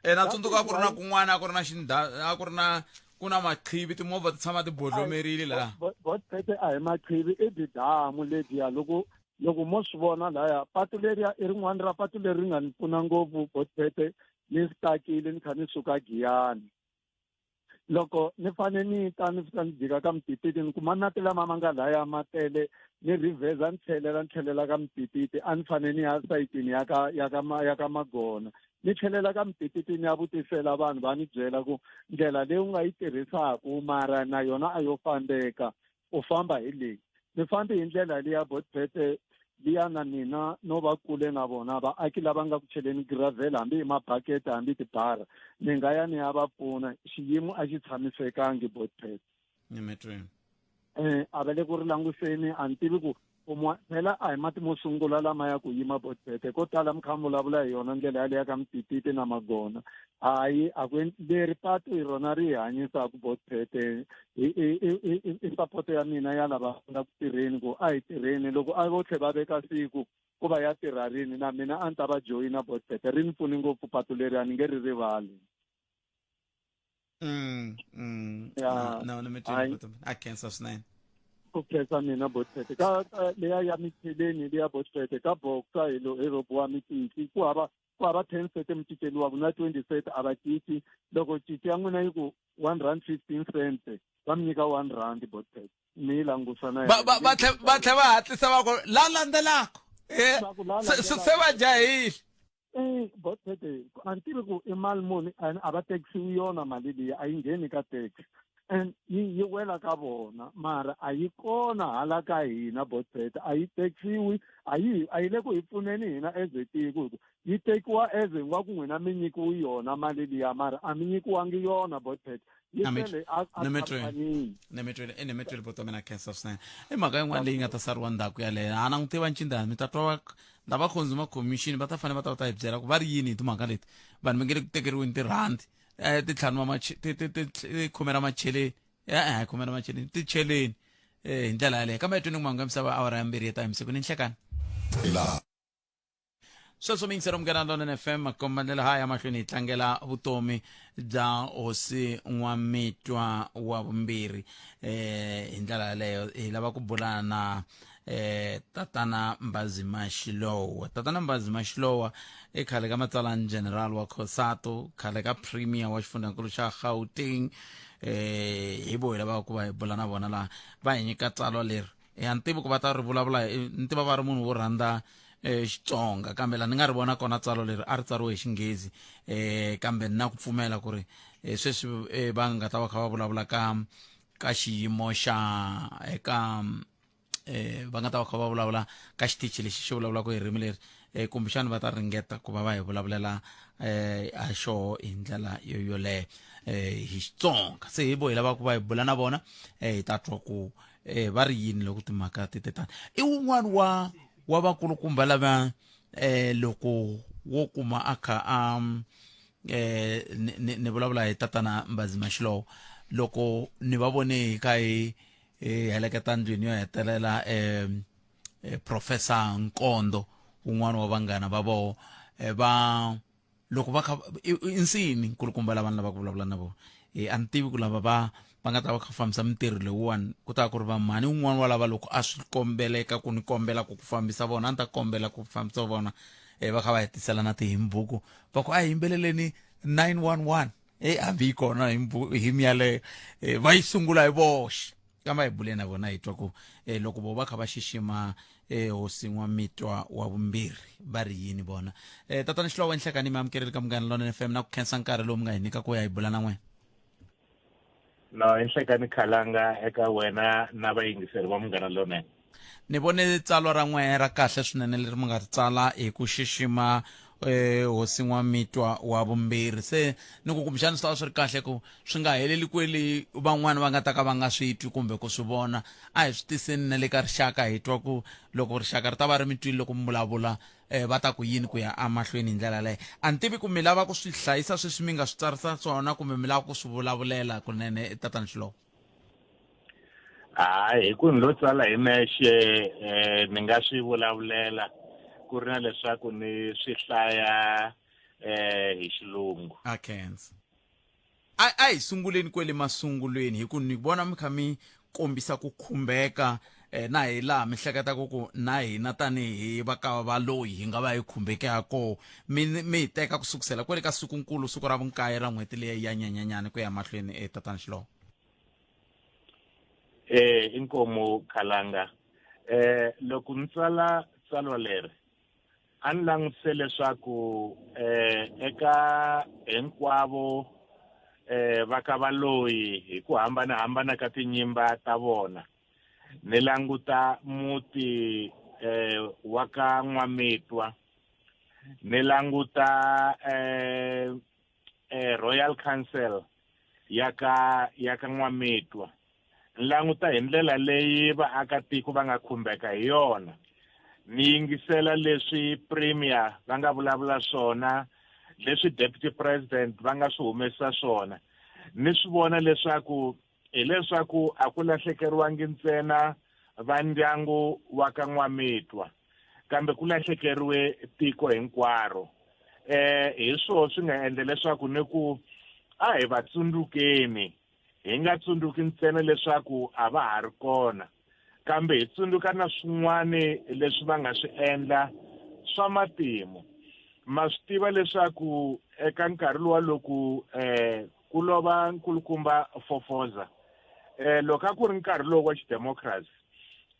Speaker 1: E na tsundzuka a ku ri na kun'wana a ku ri na xindha a ku ri na ku na maqhivi timovha ti tshama ti bodlomerile laha.
Speaker 3: Botpete a hi maqhivi i didamu lediya loko loko mo swi vona laya patu leriya i rin'wana ra patu leri ri nga ni pfuna ngopfu Botpete ni stakile ni kha ni suka Giyani. Loko ni fane ni ta ni fika ni jika ka Mtititi ni kuma nati lama ma nga laya ma tele ni reverse ni tlhelela ni tlhelela ka Mtititi a ni fane ni ya sayitini ya ka ya ka ya ka Magona ni tlhelela ka Mtititi ni ya vutisela vanhu va ni byela ku ndlela leyi u nga yi tirhisaku mara na yona a yo fambeka u famba hi leyi ni fambi hi ndlela liya botbete liya na mina no va kule na vona vaaki lava nga ku cheleni gravel hambi i mabakete hambi tibara ni nga ya ni ya va pfuna xiyimo a xi tshamisekangi botbet
Speaker 1: eh
Speaker 3: a va le ku ri languseni a ni tivi ku phela a hi mati mo sungula lama ya ku yima botbete ko tala mi kha mi vulavula hi yona ndlela yaleyo ka Mtititi na Magona hayi a ku leri patu hi rona ri hi hanyisaka botbete i support ya mina ya lava nga ku tirheni ku a hi tirheni loko a vo tlhe va veka siku ku va ya tirha rini na mina a ni ta va joyina botbete ri ni pfuni ngopfu patu leri a ni nge ri rivali
Speaker 1: Ya. No, no,
Speaker 3: Hayi.
Speaker 1: a khensa swinene
Speaker 3: ku khensa mina botfete ka leya ya micheleni leya botfete ka boxa hi lo hi robiwa mititli ku hava ku hava 10 cent mi ciceliwaku na 20 cent a va cici loko cici ya n'wina yi ku 1 rand 15 cent va mi nyika 1 rand botfete mi yi langusa na
Speaker 1: va va va tlhe va tlhe va hatlisa va ku la landzelaka eh
Speaker 3: Va ku la
Speaker 1: se se se va jahile
Speaker 3: Eh, botete a ni tivi ku i mali muni and a va taxiwi yona mali liya a yi ngheni ka tax and yi yi wela ka vona mara a yi kona hala ka hina botete a yi taxiwi a yi a yi le ku hi pfuneni hina as a tiko hi ku yi tekiwa as ingaku n'wina mi nyikiwi yona mali liya mara a mi nyikiwangi yona botete yi tele a a khampanini
Speaker 1: nemetwele e nemetwele boto mina khensa swinene i mhaka yin'wana leyi nga ta sariwa ndzhaku yaleyo a na n'wi tiva ncindani mi ta twa va lava consumer commission va ta fanele va ta va ta hi byela ku va ri yini hi timhaka leti vanhu va nge le ku tekeriweni tirhandi um titlhanu ti khume ra macheleni e-e khume ra macheleni ti cheleni um hi ndlela yaleyo kambe etweni ku misava awara ya mbirhi ya ta hi misiku ni nhlekani sweswo miyingiselo munghana lonene fm makombandlela ha ya mahlweni hi tlangela vutomi bya hosi n'wamitwa wa vumbirhi eh hi ndlela yaleyo hi lava ku bula na eh tatana Mbazima Shilowa tatana Mbazima Shilowa i khale ka matsalani general wa Cosatu khale ka premier wa xifundzhankulu xa Gauteng eh hi vo hi lavaka ku va hi bula na vona laha va hi nyika tsalwa leri e a ni tivi ku va ta ri vulavula ni tiva va ri munhu wo rhandza eh Xitsonga kambe la ni nga ri vona kona tsalwa leri a ri tsariwe hi Xinghezi eh kambe ni na ku pfumela ku ri eh, sweswi eh, va nga ta va kha va vulavula ka ka xiyimo xa eka eh va nga ta va kha va vulavula ka xitichi lexi xi vulavulaka hi ririmi leri eh kumbexana va ta ringeta ku va va hi vulavulela eh ha xoho hi ndlela yo yoleyo eh hi Xitsonga se hi vo hi lava ku va hi bula na vona eh hi ta twa ku eh va ri yini loko timhaka ti te tani i wun'wana wa wa vakulukumba lava eh loko wo kuma a kha a eh ni, ni, ni vulavula hi tatana Mbazima Xilowo loko ni va vone hi kha hi hi heleketa ndlwini yo hetelela eh, eh professor Nkondo un'wana wa vanghana va voho eh, va loko va kha i nsini nkulukumba lava ni lavaka ku vulavula na vona e a ni tivi ku lava va va nga ta va kha fambisa mintirho lowuwani ku ta ku ri va mhani un'wana wa lava loko a swi kombeleka ku ni kombela ku ku fambisa vona a ni ta kombela ku fambisa vona e va kha va hetisela na tihimbuku va ku a hi yimbeleleni 911 e hambi yi kona hymn yaleyo e, va yi sungula hi voxe kambe hi bule na vona hi twa ku e, loko vo va kha va xixima e, hosi n'wamitwa wa vumbirhi va ri yini vona e, tatana xihlovo enhlekani mi amukeleli ka munghana lonene fm na ku khensa nkarhi lowu mi nga hi nyika ku ya hi bula na n'wina
Speaker 18: no enhlekani khalanga eka wena na vayingiseri va munghana lonene
Speaker 1: Ni vone tsalwa ra n'wehe ra kahle swinene leri mi nga ri tsala hi ku xixima eh, hosi N'wamitwa wa vumbirhi. Se ni ku kumbexana swi ta va swi ri kahle ku swi nga heleli kwele van'wana va nga ta ka va nga swi twi kumbe ku swi vona. A hi swi tiseni na le ka rixaka hi twa ku loko rixaka ri ta va ri mi twile loko mi vulavula eh, va ta ku yini ku ya emahlweni hi ndlela leyo. A ni tivi ku mi lava ku swi hlayisa sweswi mi nga swi tsarisa swona kumbe mi lava ku swi vulavulela kunene tatana Xilowo.
Speaker 18: Hayi hi ku ni lo tsala hi nexe eh ni nga swi vulavulela ku ri na leswaku ni swi hlaya eh hi xilungu.
Speaker 1: A khensa. A a hi sunguleni kwele masungulweni hi ku ni vona mi kha mi kombisa ku khumbeka eh, na hi laha mi hleketaka ku na hina tanihi va ka valoyi hi nga va hi khumbeke ha koho mi mi hi teka ku sukusela kwele ka sikunkulu siku ra vunkaye ra n'hweti leyi ya nyenyanyani ku ya mahlweni eh, tatana Xilowo.
Speaker 18: Eh inkomu Khalanga eh loko ni tsala tsalwa leri a ni langutise leswaku eh eka hinkwavo eh va ka valoyi hi ku hambana hambana ka tinyimba ta vona ni languta muti eh wa ka N'wamitwa ni languta eh eh Royal Council ya ka ya ka N'wamitwa ni languta hi ndlela leyi vaakatiko va nga khumbeka hi yona ni yingisela leswi premier va nga vulavula swona leswi deputy president va nga swi humesa swona ni swi vona leswaku hileswaku a ku lahlekeriwangi ntsena va ndyangu wa ka N'wamitwa kambe ku lahlekeriwe tiko hinkwaro eh hi swona swi nga endla leswaku ni ku a hi va tsundzukeni hi nga tsundzuki ntsena leswaku a va ha ri kona kambe hi tsundzuka na swin'wana leswi va nga swi endla swa matimu ma swi tiva leswaku eka nkarhi luwa loku eh ku lova nkulukumba fofoza eh loko a ku ri nkarhi lowu wa xidemocracy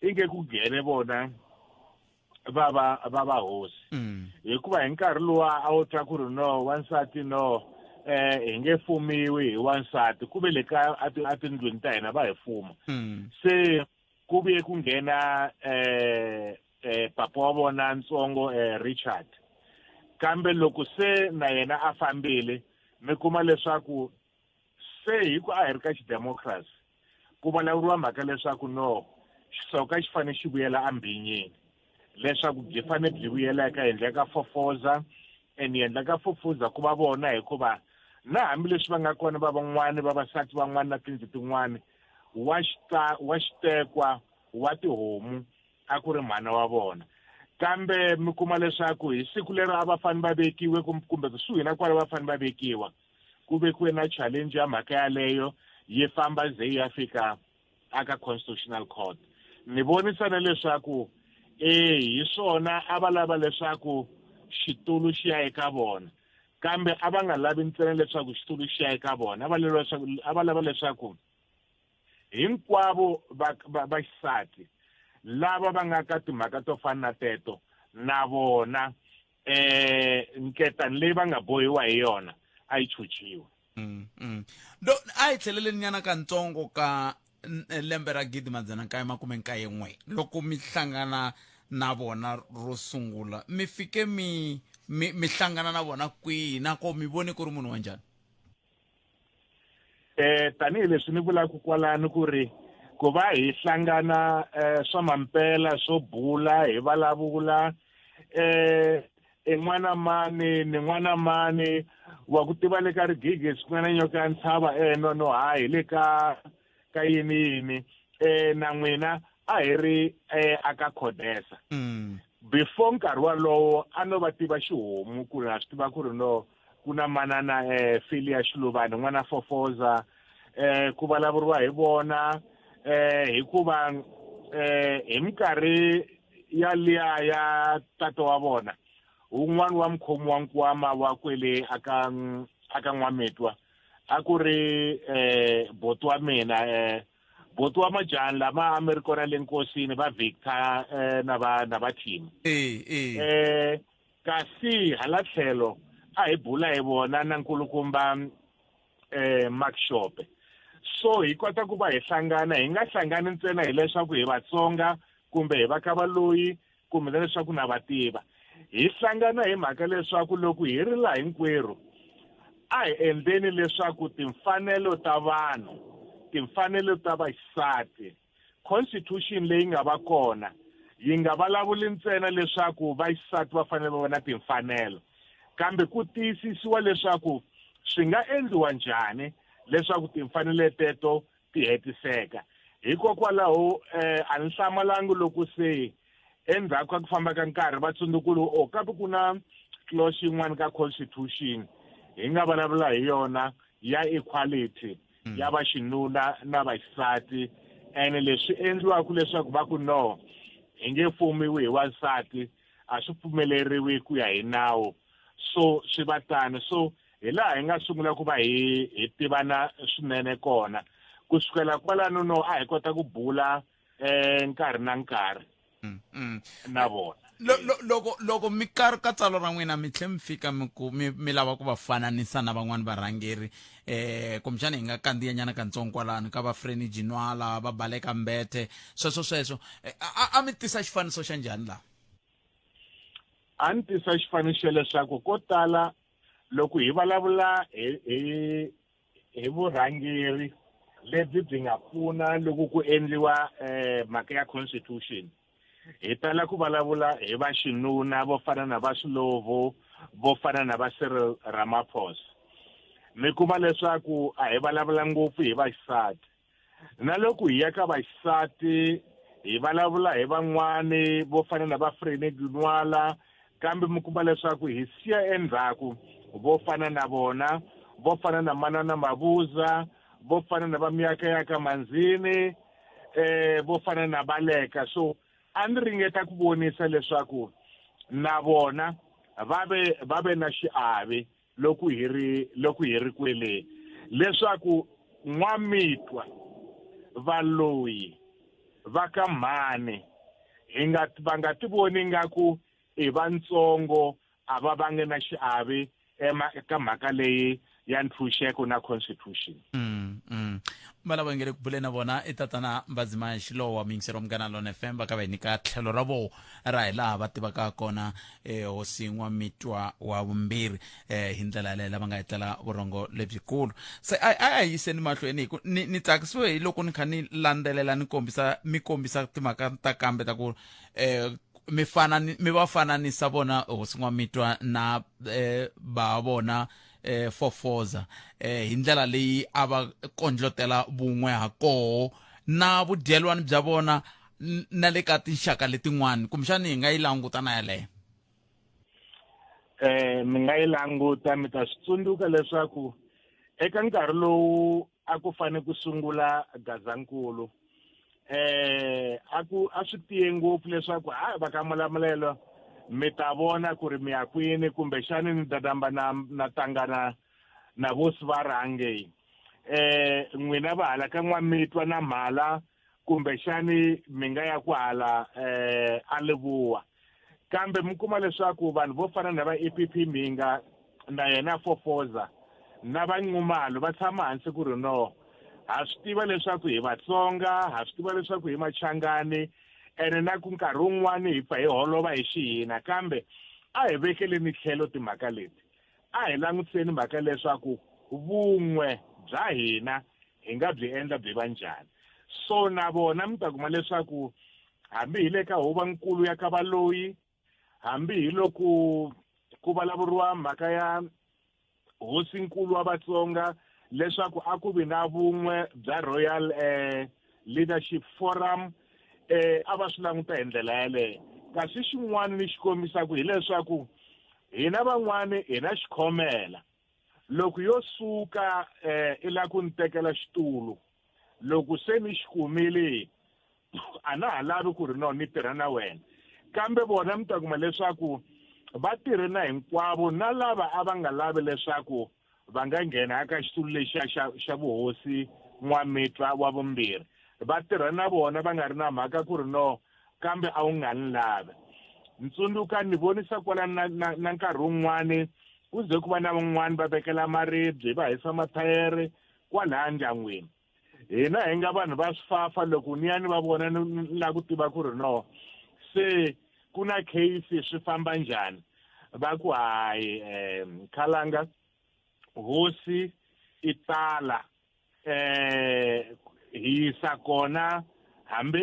Speaker 18: inge ku nghene vona va va va va hosi mm. hikuva hi nkarhi luwa a wu twa ku ri no wansati no eh hi nge fumiwi hi wansati ku ve le ka etindlwini ta hina va hi fuma mm. se ku vuye ku nghena eh eh papa wa vona ntsongo eh Richard kambe loko se na yena a fambile mi kuma leswaku se hi ku a hi ri ka xidemocracy ku vulavuriwa mhaka leswaku no xisoka xi fanele xi vuyela embhinyeni leswaku byi fanele byi vuyela eka yendla ka fofoza and yendla ka fofoza ku va vona hikuva na hambileswi va nga kona va van'wani vavasati van'wani na tindlu tin'wani wa xita wa xitekwa wa tihomu a ku ri mhana wa vona kambe mi kuma leswaku hi siku leri a va fanele va vekiwe kumbe kusuhi na kwale va fanele va vekiwa ku vekiwe na challenge ya mhaka yaleyo yi famba ze yi ya fika aka constitutional court ni vonisa na leswaku e hi swona a va lava leswaku xitulu xi ya eka vona kambe a va nga lavi ntsena leswaku xitulu xi ya eka vona a va lava leswaku a va lava leswaku hinkwavo va va va xisati lava va nga ka timhaka to fana na teto na vona eh nketani leyi va nga bohiwa hi yona a yi chuchiwe
Speaker 1: mm, mm. Do, a hi tlheleleni nyana kantsongo ka lembe ra 1991 loko mi hlangana na vona ro sungula mi fike mi mi mi hlangana na vona kwihi na ko mi vone ku ri munhu wa njhani
Speaker 18: eh tanihileswi ni vulaka kwalano ku ri ku va hi hlangana eh swa mampela swo bula hi vulavula eh i n'wana mani ni n'wana mani wa ku tiva le ka rigigi swin'wana nyoka ya ntshava eh no no hayi le ka ka yini yini eh na n'wina a hi ri eh aka khodesa mm. before nkarhi walowo a no va tiva xihomu ku ri a swi tiva ku ri no ku na manana eh Filia Xiluvani n'wana Fofoza eh ku vulavuriwa hi vona eh hikuva eh hi minkarhi ya liya ya tata wa vona wun'wana wa mukhomi wa nkwama wa kwele aka aka n'wamitwa a ku ri eh boti wa mina eh boti wa majani lama a mi ri kona le nkosini va Victor eh na va na va team
Speaker 1: eh eh
Speaker 18: eh Kasi hala tlhelo a hi bula hi vona na nkulukumba eh Mark Shope. So hi kota ku va hi hlangana hi nga hlangani ntsena hileswaku hi Vatsonga kumbe hi va ka Valoyi kumbe na leswaku na va tiva. Hi hlangana hi mhaka leswaku loko hi ri laha hinkwerhu a hi endleni leswaku timfanelo ta vanhu, timfanelo ta vaxisati, Constitution leyi nga va kona yi nga vulavuli ntsena leswaku vaxisati va fanele va va na timfanelo, kambe ku tiyisisiwa leswaku swi nga endliwa njhani leswaku timfanelo teto ti hetiseka. Hikokwalaho a ni hlamalangi loko se endzhaku ka ku famba ka nkarhi va tsundzuka o kambe ku na clause yin'wana ka constitution hi nga vulavula hi yona ya equality mm. ya vaxinuna na vaxisati ene leswi endliwaka leswaku va ku no hi nge fumiwi hi wansati a swi pfumeleriwi ku ya hi nawu so swi va tano so hi laha hi nga sungula ku va hi hi tivana swinene kona ku sukela kwalano no a hi kota ku bula eh nkarhi na nkarhi mm, mm. na vona
Speaker 1: loko loko mi kar ka tsalwa ra n'wina mi tlhe mi fika mi ku mi, mi lava ku va fananisa na van'wani varhangeri eh kumbexana hi nga kandziya nyana kantsongo kwalano ka va Freni Jinwala va Baleka Mbethe sweswo sweswo eh, a, a mi tisa xifaniso xa njhani laha
Speaker 18: a ni tisa xifaniso xa leswaku ko tala loko hi vulavula hi hi hi vurhangeri lebyi byi nga pfuna loko ku endliwa eh, mhaka ya constitution hi tala ku vulavula hi va xinuna vo fana na va Slovo vo fana na va Cyril Ramaphosa mi kuma leswaku a hi vulavula ngopfu hi vaxisati na loko hi ya ka vaxisati hi vulavula hi van'wani vo fana na va Frene Ginwala kambe mi kuma leswaku hi siya endzhaku vo fana na vona vo fana na Manana Mabuza vo fana na va Miyakayaka Manzini eh vo fana na Baleka so a ni ringeta ku vonisa leswaku na vona va ve va ve na xiave loko hi ri loko hi ri kwele leswaku n'wamitwa valoyi va ka mhani hi nga va nga ti voni ngaku i vantsongo a va vange na xiave eka mhaka leyi ya ntshunxeko na constitution
Speaker 1: mm, mm. va nge le ku buleni na vona i tatana mbazima xilowa muyingiseri wa munghana lona fm va ka va hi nyika tlhelo ra voho ra hi laha va tivaka kona eh, hosi n'wamitwa wa vumbirhi eh, hi ndlela yaleyo lava nga etlela vurhongo lebyikulu se a a hi yiseni mahlweni hi ku ni, ni tsakisiwe hi loko ni kha ni landzelela ni kombisa mi kombisa timhaka ta kambe ta ku eh, mi fana mi va fananisa vona hosi n'wamitwa na eh, ba vona eh, fofoza eh, hi ndlela leyi a va kondlotela vun'we ha koho na vudyelwani bya vona na le ka tinxaka letin'wana kumbexani hi nga yi languta na yaleyo
Speaker 18: eh mi nga yi languta mi ta swi tsundzuka leswaku eka nkarhi lowu a ku fanele ku sungula gazankulu eh a ku a swi tiye ngopfu leswaku hayi va ka Malamulele mi ta vona ku ri mi ya kwini kumbexani ni dadamba na na tangana na vo Sivarhangei eh n'wina va hala ka N'wamitwa na Mhala kumbexani mi nga ya kwahala eh a Lebowa kambe mi kuma leswaku vanhu vo fana na va EPP Mhinga na yena Fofoza na va Nxumalo va tshama hansi ku ri no Ha swi tiva leswaku hi Vatsonga, ha swi tiva leswaku hi Machangani, ene na ku nkarhi wun'wani hi pfa hi holova hi xihina, kambe a hi vekeleni tlhelo timhaka leti. A hi langutiseni mhaka leswaku vun'we bya hina hi nga byi endla byi va njhani. So na vona mi ta kuma leswaku hambi hi le ka huvankulu ya ka Valoyi, hambi hi loko ku vulavuriwa mhaka ya hosinkulu wa Vatsonga leswaku a ku vi na vun'we bya Royal eh, Leadership Forum eh, a va swi languta hi ndlela yaleyo. Kasi xin'wana ni xi kombisaka hileswaku hina van'wani hi na xikhomela loko yo suka eh, i la ku ni tekela xitulu loko se ni xi kumile a na ha lavi ku ri no ni tirha na wena kambe vona mi ta kuma leswaku va tirhe na hinkwavo na lava a va nga lavi leswaku va nga nghena eka xitulu lexiya xa xa vuhosi N'wamitwa wa vumbirhi va tirha na vona va nga ri na mhaka ku ri no kambe a wu nga ni lavi ntsundzuka ni vonisa kwala na, na, na nkarhi wun'wani ku ze ku va na van'wani va vekela maribye va hisa mathayere kwalaya ndyangwini hina hi nga vanhu va swifafa loko ni ya ni va vona ni lava ku tiva ku ri no se ku na case swi famba njhani va ku hayi um khalanga hosi i tala eh hi yisa kona hambi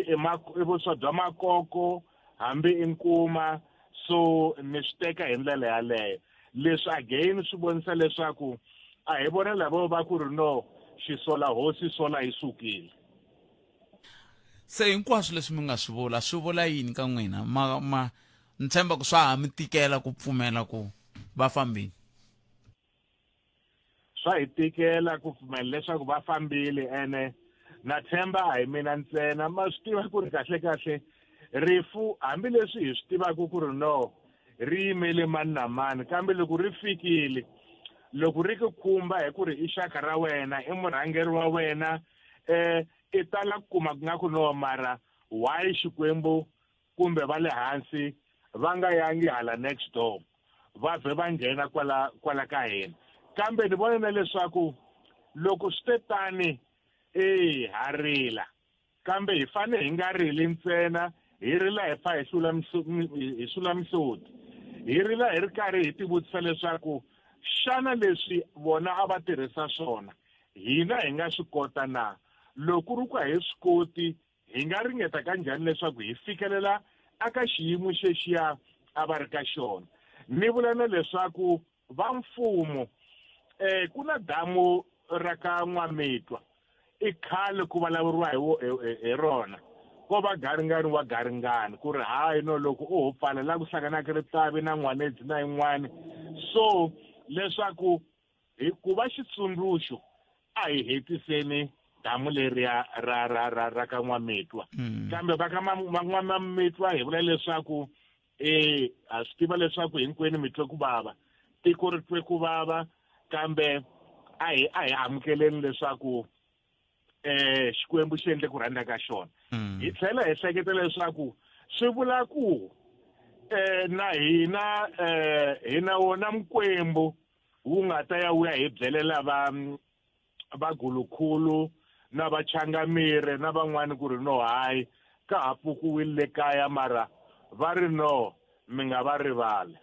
Speaker 18: i vuswa bya makoko hambi i nkuma so ni swi teka hi ndlela yaleyo leswi again swi vonisa leswaku a hi vona lavo va ku ri no xisola hosi sola yi sukile
Speaker 1: se hinkwaswo leswi mi nga swi vula swi vula yini ka n'wina ma ma ni tshemba ku swa ha mi tikela ku pfumela ku va fambini
Speaker 18: swa hi tikela ku pfumela leswaku va fambile ene na tshemba a hi mina ntsena ma swi tiva ku ri kahle kahle rifu hambileswi hi swi tivaka ku ri no ri yimele mani na mani kambe loko ri fikile loko ri ku khumba hi ku ri i xaka ra wena i murhangeri wa wena eh i tala ku kuma ku nga ku no mara why xikwembu kumbe va le hansi va nga yangi hala next door va vhe va nghena kwala kwala ka hina kambe ni vona na leswaku loko swi te tani e ha rila kambe hi fane hi nga rili ntsena hi rila hi pfa hi hlula hi sula mihloti hi rila hi ri karhi hi tivutisa leswaku xana leswi vona a va tirhisa swona hina hi nga swi kota na loko ku ri ku a hi swi koti Hi nga ringeta ka njhani leswaku hi fikelela aka xiyimo xexiya a va ri ka xona? Ni vula na leswaku va mfumo eh ku na damu ra ka N'wamitwa i khale ku vulavuriwa hi, hi, hi rona ko va garingani wa garingani ku ri hayi no loko u ho pfala la ku hlanganaka Ritavi na N'wanedzi na yin'wani so leswaku Hi ku va xitsundzuxo, a hi hetiseni damu leriya ra ra ra ra ka N'wamitwa. Mm. Kambe va ka N'wamitwa hi vula leswaku e ha swi tiva leswaku hinkwenu mi twe ku vava, tiko ri twe ku vava, kambe a hi a hi amukeleni leswaku eh Xikwembu xi endle ku rhandza ka xona. Mm. Hi tlhela hi hleketa leswaku swi vula ku eh na hina eh hina wona Mikwembu wu nga ta ya wu ya hi byelela va va gulukhulu na vachangamire na van'wani ku ri no hayi ka ha pfukiwile le kaya mara va ri no mi nga va rivali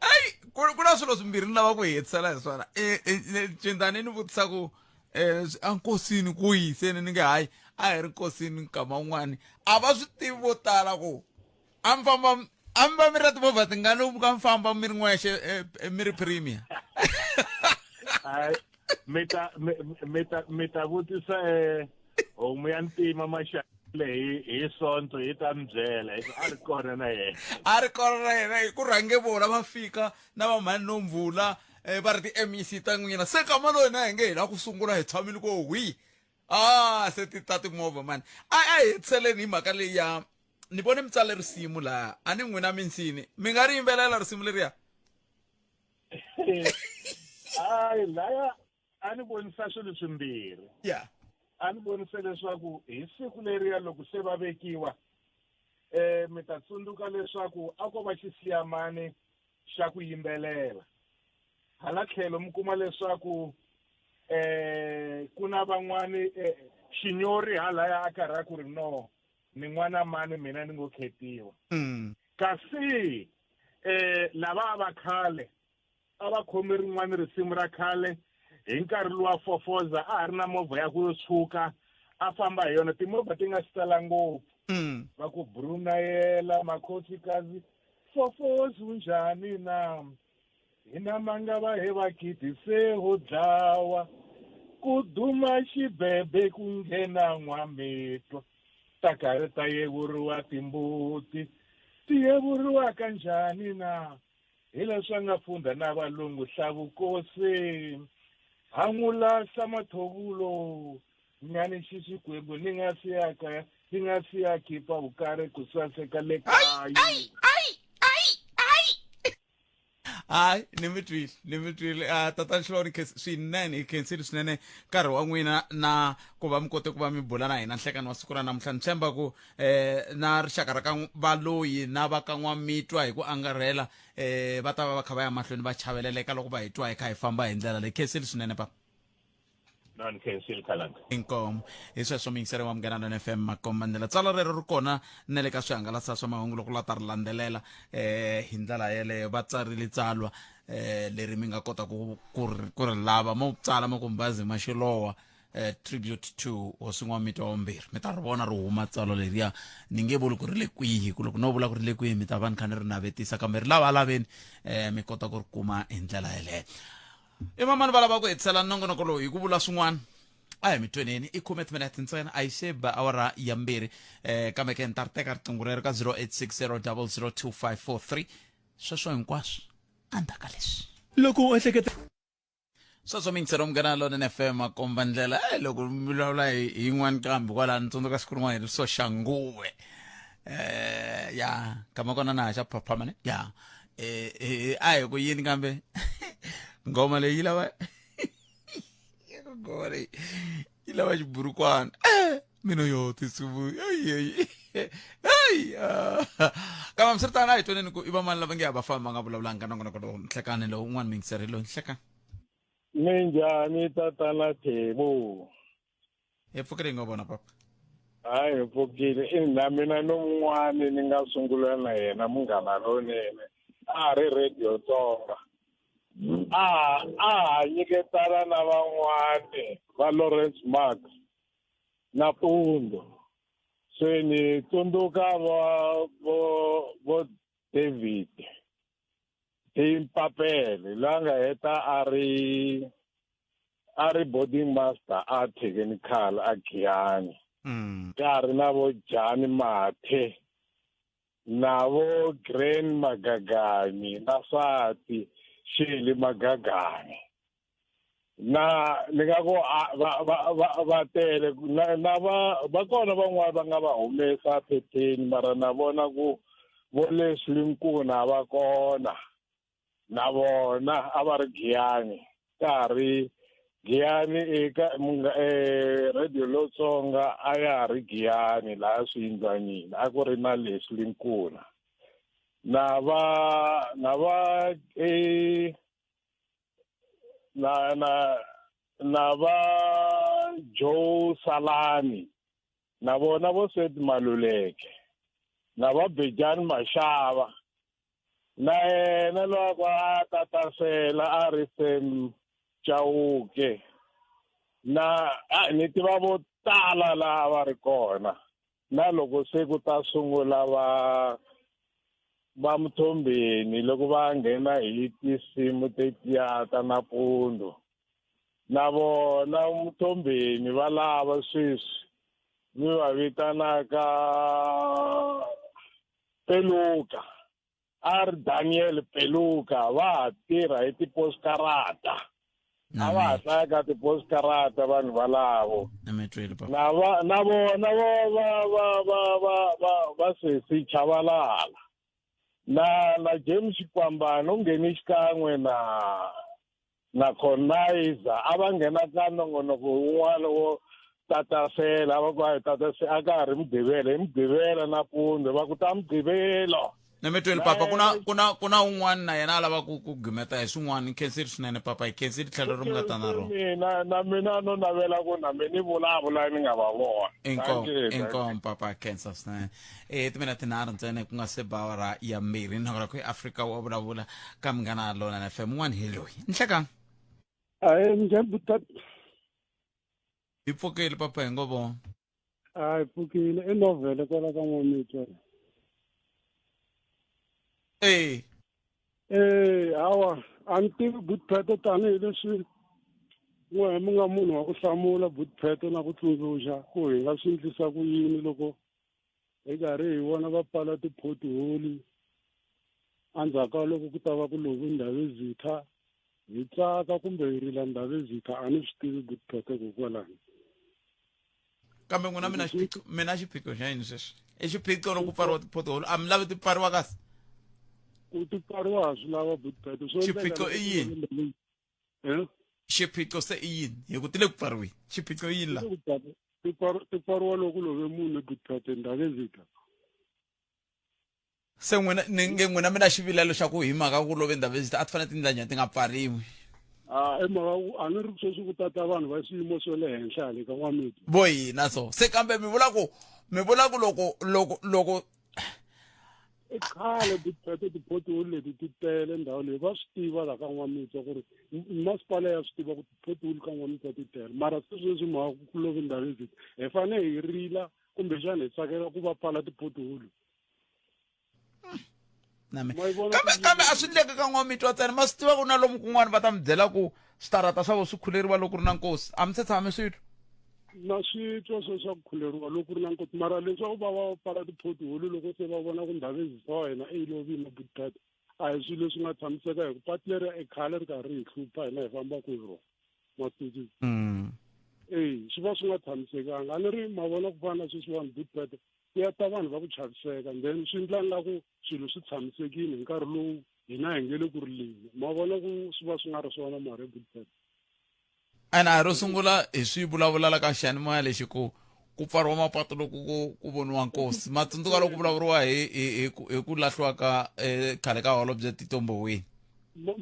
Speaker 1: ayi ku na swilo swimbirhi ni lava ku hetisela hi swona e, e, e, cindani ni vutisa ku um enkosini ku yi se ni ni nge hayi a hi ri nkosini nkama wun'wani a va swi tivi vo tala ku a mi famba a mi va mi ri na timovha tingani ka mi famba mi ri n'wexe eh, eh, mi ri premier
Speaker 18: Hayi, mi ta mi mi ta mi ta vutisa eh homu ya ntima maxale hi hi sonto yi ta mi byela hi ku a ri kona na yena
Speaker 1: a ri kona na yena hi ku rhange vona va fika na va mhani no mvula eh, va ri ti-mec ta n'wina se nkama loyi na hi nge hi lava ku sungula hi tshamile ko hwi ah se ti ta timovha mani a a hi hetiseleni hi mhaka leyi ya ni vone mi tsale risimu laha a ni n'wina minsini mi nga ri yimbelela risimu leriya
Speaker 18: hayi laya a ni vonisa swilo swimbirhi
Speaker 1: ya
Speaker 18: a ni vonise leswaku hi siku leriya loko se va vekiwa eh mi ta tsundzuka leswaku a ko va xisiyamani xa ku yimbelela hala tlhelo mi kuma leswaku
Speaker 19: Eh ku na van'wani eh, xinyori halaya a karhi a ku ri no ni n'wana mani mina ni ngo khetiwa. Kasi eh lava va khale a va khome rin'wana risimu ra khale hi nkarhi luwa fofoza a ha ri na movha ya ku yo tshuka a famba hi yona timovha ti nga si tala ngopfu va ku brunayela makhosikazi fofozi unjhani na hina manga va he vakiti se ho dlawa ku duma xibebe ku nghena n'wamitwa ta karhi ta yevuriwa timbuti ti yevuriwa kanjhani na hi leswi a nga fundha na valungu hlavukosi han'ulasa mathovulo nyani xi xikwembu ni nga si ya kaya ni nga si ya khipa vukari ku saseka le kaya
Speaker 1: Hayi, ni mi twile, ni mi twile. Ah, Tatana Xilawani swinene, hi khensile swinene nkarhi wa n'wina na ku va mi kote ku va mi bula na hina nhlekani wa siku ra namuntlha. Ni tshemba ku eh na rixaka ra ka Valoyi na va ka N'wamitwa hi ku angarhela eh va ta va va kha va ya mahlweni va chaveleleka loko va hi twa hi kha hi famba hi ndlela leyi. Khensile swinene papa.
Speaker 19: No, ni khensile Khalanga.
Speaker 1: Inkomu. Hi sweswo muyingiseri wa Munghana Lonene FM makomba ndlela. Tsalwa rero ri kona na le ka swihangalasa swa mahungu loko la ta ri landzelela eh hi ndlela yeleyo va tsarile tsalwa eh leri mi nga kota ku ku ri ku ri lava mo tsala mo ku Mbhazi Mashilowa eh tribute to Hosi N'wamitwa wa vumbirhi mi ta ri vona ri huma tsalwa leriya ni nge vuli ku ri le kwihi ku loko no vula ku ri le kwihi mi ta va ni kha ni ri navetisa kambe ri lava laveni eh mi kota ku ri kuma hi ndlela yeleyo. I vamani va lava ku hetisela nongonoko lowu hi ku vula swin'wana? A hi mi tweneni, i khume timinete ntsena, a yi se ba awara ya mbirhi. Eh, kambe ke ni ta ri teka riqingho rero ka 0860002543. Sweswo hinkwaswo endzhaku ka leswi.
Speaker 20: Loko u ehleketa.
Speaker 1: Sweswo miyingiselo Munghana Lonene FM makomba ndlela. Eh, loko mi vulavula hi hi yin'wana nqambi kwalano, ni tsundzuka siku rin'wana hi ri Soshanguve. Eh, ya, kama kona na ha xa phaphama ne? Ya. Eh, eh, a hi ku yini kambe ngoma leyi yi lava ngoma leyi yi lava xiburukwana. Eh, mina yo tinsimu eyi eyi kambe hambiswiritano a hi twaneni ku i vamani lava nge a va fambi va nga vulavulanga ka nongonoko lowu nhlekani lowu un'wana muyingiseri loyi nhlekani.
Speaker 21: Minjhani tatana Thebo?
Speaker 1: Hi pfukile hi nga vona papa.
Speaker 21: Hayi hi pfukile i na mina ni un'wani ni nga sungula na yena munghana lonene a ri radio Tsonga a a ha nyiketana na van'wani va Lawrence Mark na Pundo se ni tsundzuka vo vo vo David Timpapele loyi a nga heta a ri a ri boarding master a technical a Giyani ka ri na vo Jani Mathe na vo Grand Magagani na Sati Sheli Magagani na ni nga ku va va va va tele na na va va kona van'wana va nga va humesa phepheni mara na vona ku vo Leslie Nkuna va kona na vona a va ri Giyani ka ha ri Giyani eka munga eh radio Lotsonga a ya ha ri Giyani laha swiyindlwanini a ku ri na Leslie Nkuna na va na va eh na na na va Joe Salani na vona vo Seth Maluleke na va Bejani Mashava na yena loko a tatasela a ri Sam Chauke na a ni tiva vo tala laha va ri kona na loko se ku ta sungula va va Mthombeni loko va nghena hi tinsimu tetiya ta nampundzu na vona Mthombeni va lava sweswi mi va vitanaka Peluka a ri Daniel Peluka va ha tirha hi tiposkarata a va ha hlaya ka tiposkarata vanhu valavo na va na vona va va va va va va va sesi Chabalala na na James Xikwambana u nghene xikan'we na na Conizer a va nghena ka nongonoko wun'wana wo tatasela va ku a hi tatasela a ka ha ri Mugqivela hi Mugqivela nampundzu va ku ta Mugqivela.
Speaker 1: Nametweli papa ku na ku na ku na un'wana na yena a lava ku ku gimeta hi swin'wana ni khensile swinene papa hi khensile tlhelo ri mi nga ta na rona
Speaker 21: mina na mina no navela ku na mina ni vulavula ni nga va vona
Speaker 1: inkomu inkomu papa khensa swinene e timina tinharhu ntsena ku nga se ba awara ya mbirhi nakona ku eafrika wa vulavula ka munghana lona na fm un'wana hi loyi nhlekani
Speaker 20: Ahee minjhani buti
Speaker 1: hi pfukile papa hi ngo vona
Speaker 20: a hi pfukile i novhele kwala ka n'wamitwa
Speaker 1: ee
Speaker 20: ee hawa a ni tivi butpheto tanihileswi n'we mi nga munhu wa ku hlamula butpheto na ku tsundzuxa ku hi nga swi endlisa ku yini loko hi karhi hi vona va pfala ti-pothole endzhaku ka loko ku ta va ku lovi ndhavezitha hi tsaka kumbe hi rila ndhavezitha a ni swi tivi butpheto kokwalano
Speaker 1: kambe n'wina mina xiphiqo mina xiphiqo xa yini sweswi i xiphiqo loko ku pfariwa ti-pothole a mi lavi ti pfariwa kasi
Speaker 20: ku ti pfariwa ha swi lava butpheto swo
Speaker 1: xiphiqo i yini
Speaker 20: Eh?
Speaker 1: xiphiqo se i yini hi ku ti le ku pfariweni xiphiqo i yini la
Speaker 20: ti pfariwa loko love munhu butpheto ndhavezitha
Speaker 1: se n'wina ni nge n'wina mi na xivilelo xa ku hi mhaka ku love ndhavezitha a ti fanele ti ndla njhani ti nga pfariwi
Speaker 20: a i mhaka ku a ni ri sweswi ku tata vanhu va swiyimo swa le henhla hale ka n'wamiti
Speaker 1: vo hina so se kambe mi vula ku mi vula ku loko loko loko
Speaker 20: i khale ti ti-pothole leti ti tele ndhawu leyi va swi tiva la ka n'wamitwa ku ri masipala ya swi tiva ku ti-pothole ka n'wamitwa ti tele mara se sweswi mhaka ku love ndhawu leti hi fanele hi rila kumbexana hi tsakela ku va pfala ti-pothole
Speaker 1: na mina kambe kambe a swi ndleki ka n'wamitwa ntsena ma swi tiva ku na lomu kun'wana va ta mi byela ku switarata swa vo swi khuleriwa loko ku ri na nkosi a mi se tshama mi swi twa
Speaker 20: na swi twa swo swa ku khuleriwa loko ku ri na nkosi mara leswaku va va pfala ti-pothole loko se va vona ku ndhavezisa wa hina e yi lovile butata a hi swilo leswi nga tshamiseka hi ku patu leri i khale ri karhi ri hi hlupha hina hi fambaka hi rona masiku e swi va swi nga tshamisekanga a ni ri ma vona ku fana na sweswiwani butata ku ya ta vanhu va ku chaviseka then swi ndla nga ku swilo swi tshamisekile hi nkarhi lowu hina hi nge le ku rileni ma vona ku swi va swi nga ri swona mara ebudpet
Speaker 1: ene a ro sungula hi swi vulavulala ka xiyanimoya lexi ku ku pfariwa mapatu loko ku ku voniwa nkosi ma tsundzuka loko vulavuriwa hi hi hi ku hi ku lahliwa ka eh, khale ka holobye Tito Mboweni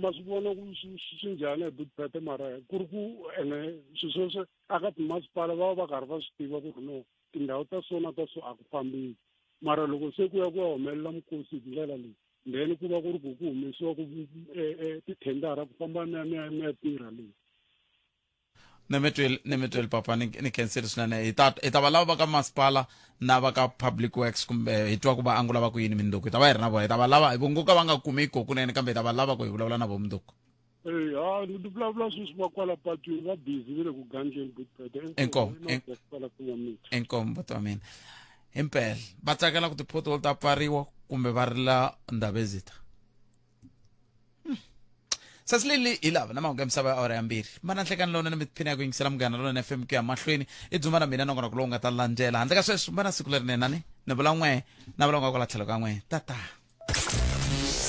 Speaker 20: ma swi vona ku swi njhani hi budpet mara ku ri ku ene swilo sweswo aka timasipala va va va karhi va swi tiva ku ri no tindhawu ta so na ta so a ku fambeki mara loko se ku ya ku ya humelela mikosi hi ndlela leyi then ku va ku ri ku ku humesiwa ku eh, eh, tithendara ku famba mi ya mi ya mi ya tirha leyi
Speaker 1: ni mi tweli papa ni ni khensile swinene hi ta hi ta va lava va ka masipala na va ka public works kumbe hi twa ku va angula va ku yini minduku hi ta va hi ri na vona hi ta va lava hi vongo ka va nga kumi kunene kambe hi ta va lava ku hi vulavula na vo minduku
Speaker 20: Ee, ha ni ti vulavula sweswi va kwala patwini va busy va le ku gandleni butpete
Speaker 1: Inkomu,
Speaker 20: kwala kun'wamiti
Speaker 1: inkomu buti wa mina himpela va tsakela ku ti-pothole ta pfariwa kumbe va rila ndhavezitha sasilili hi lava na mahungu ya misava ya awara ya mbirhi mana nhlekani lowunene mi tiphina ya ku yingisela munghana lonene fm ku ya mahlweni i dzumba na mina nongonoko lowu nga ta landzela handle ka sweswo va na siku lerinene nani ni vula n'we na vula nga kwala tlhelo ka n'we tata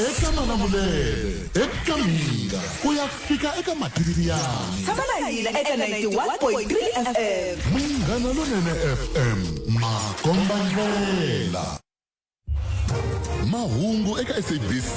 Speaker 12: eka malamulele eka mina ku ya fika eka matiriyani
Speaker 11: tshama na hina eka 91.3 fm
Speaker 12: munghana lonene fm makombandlela mahungu eka sabc.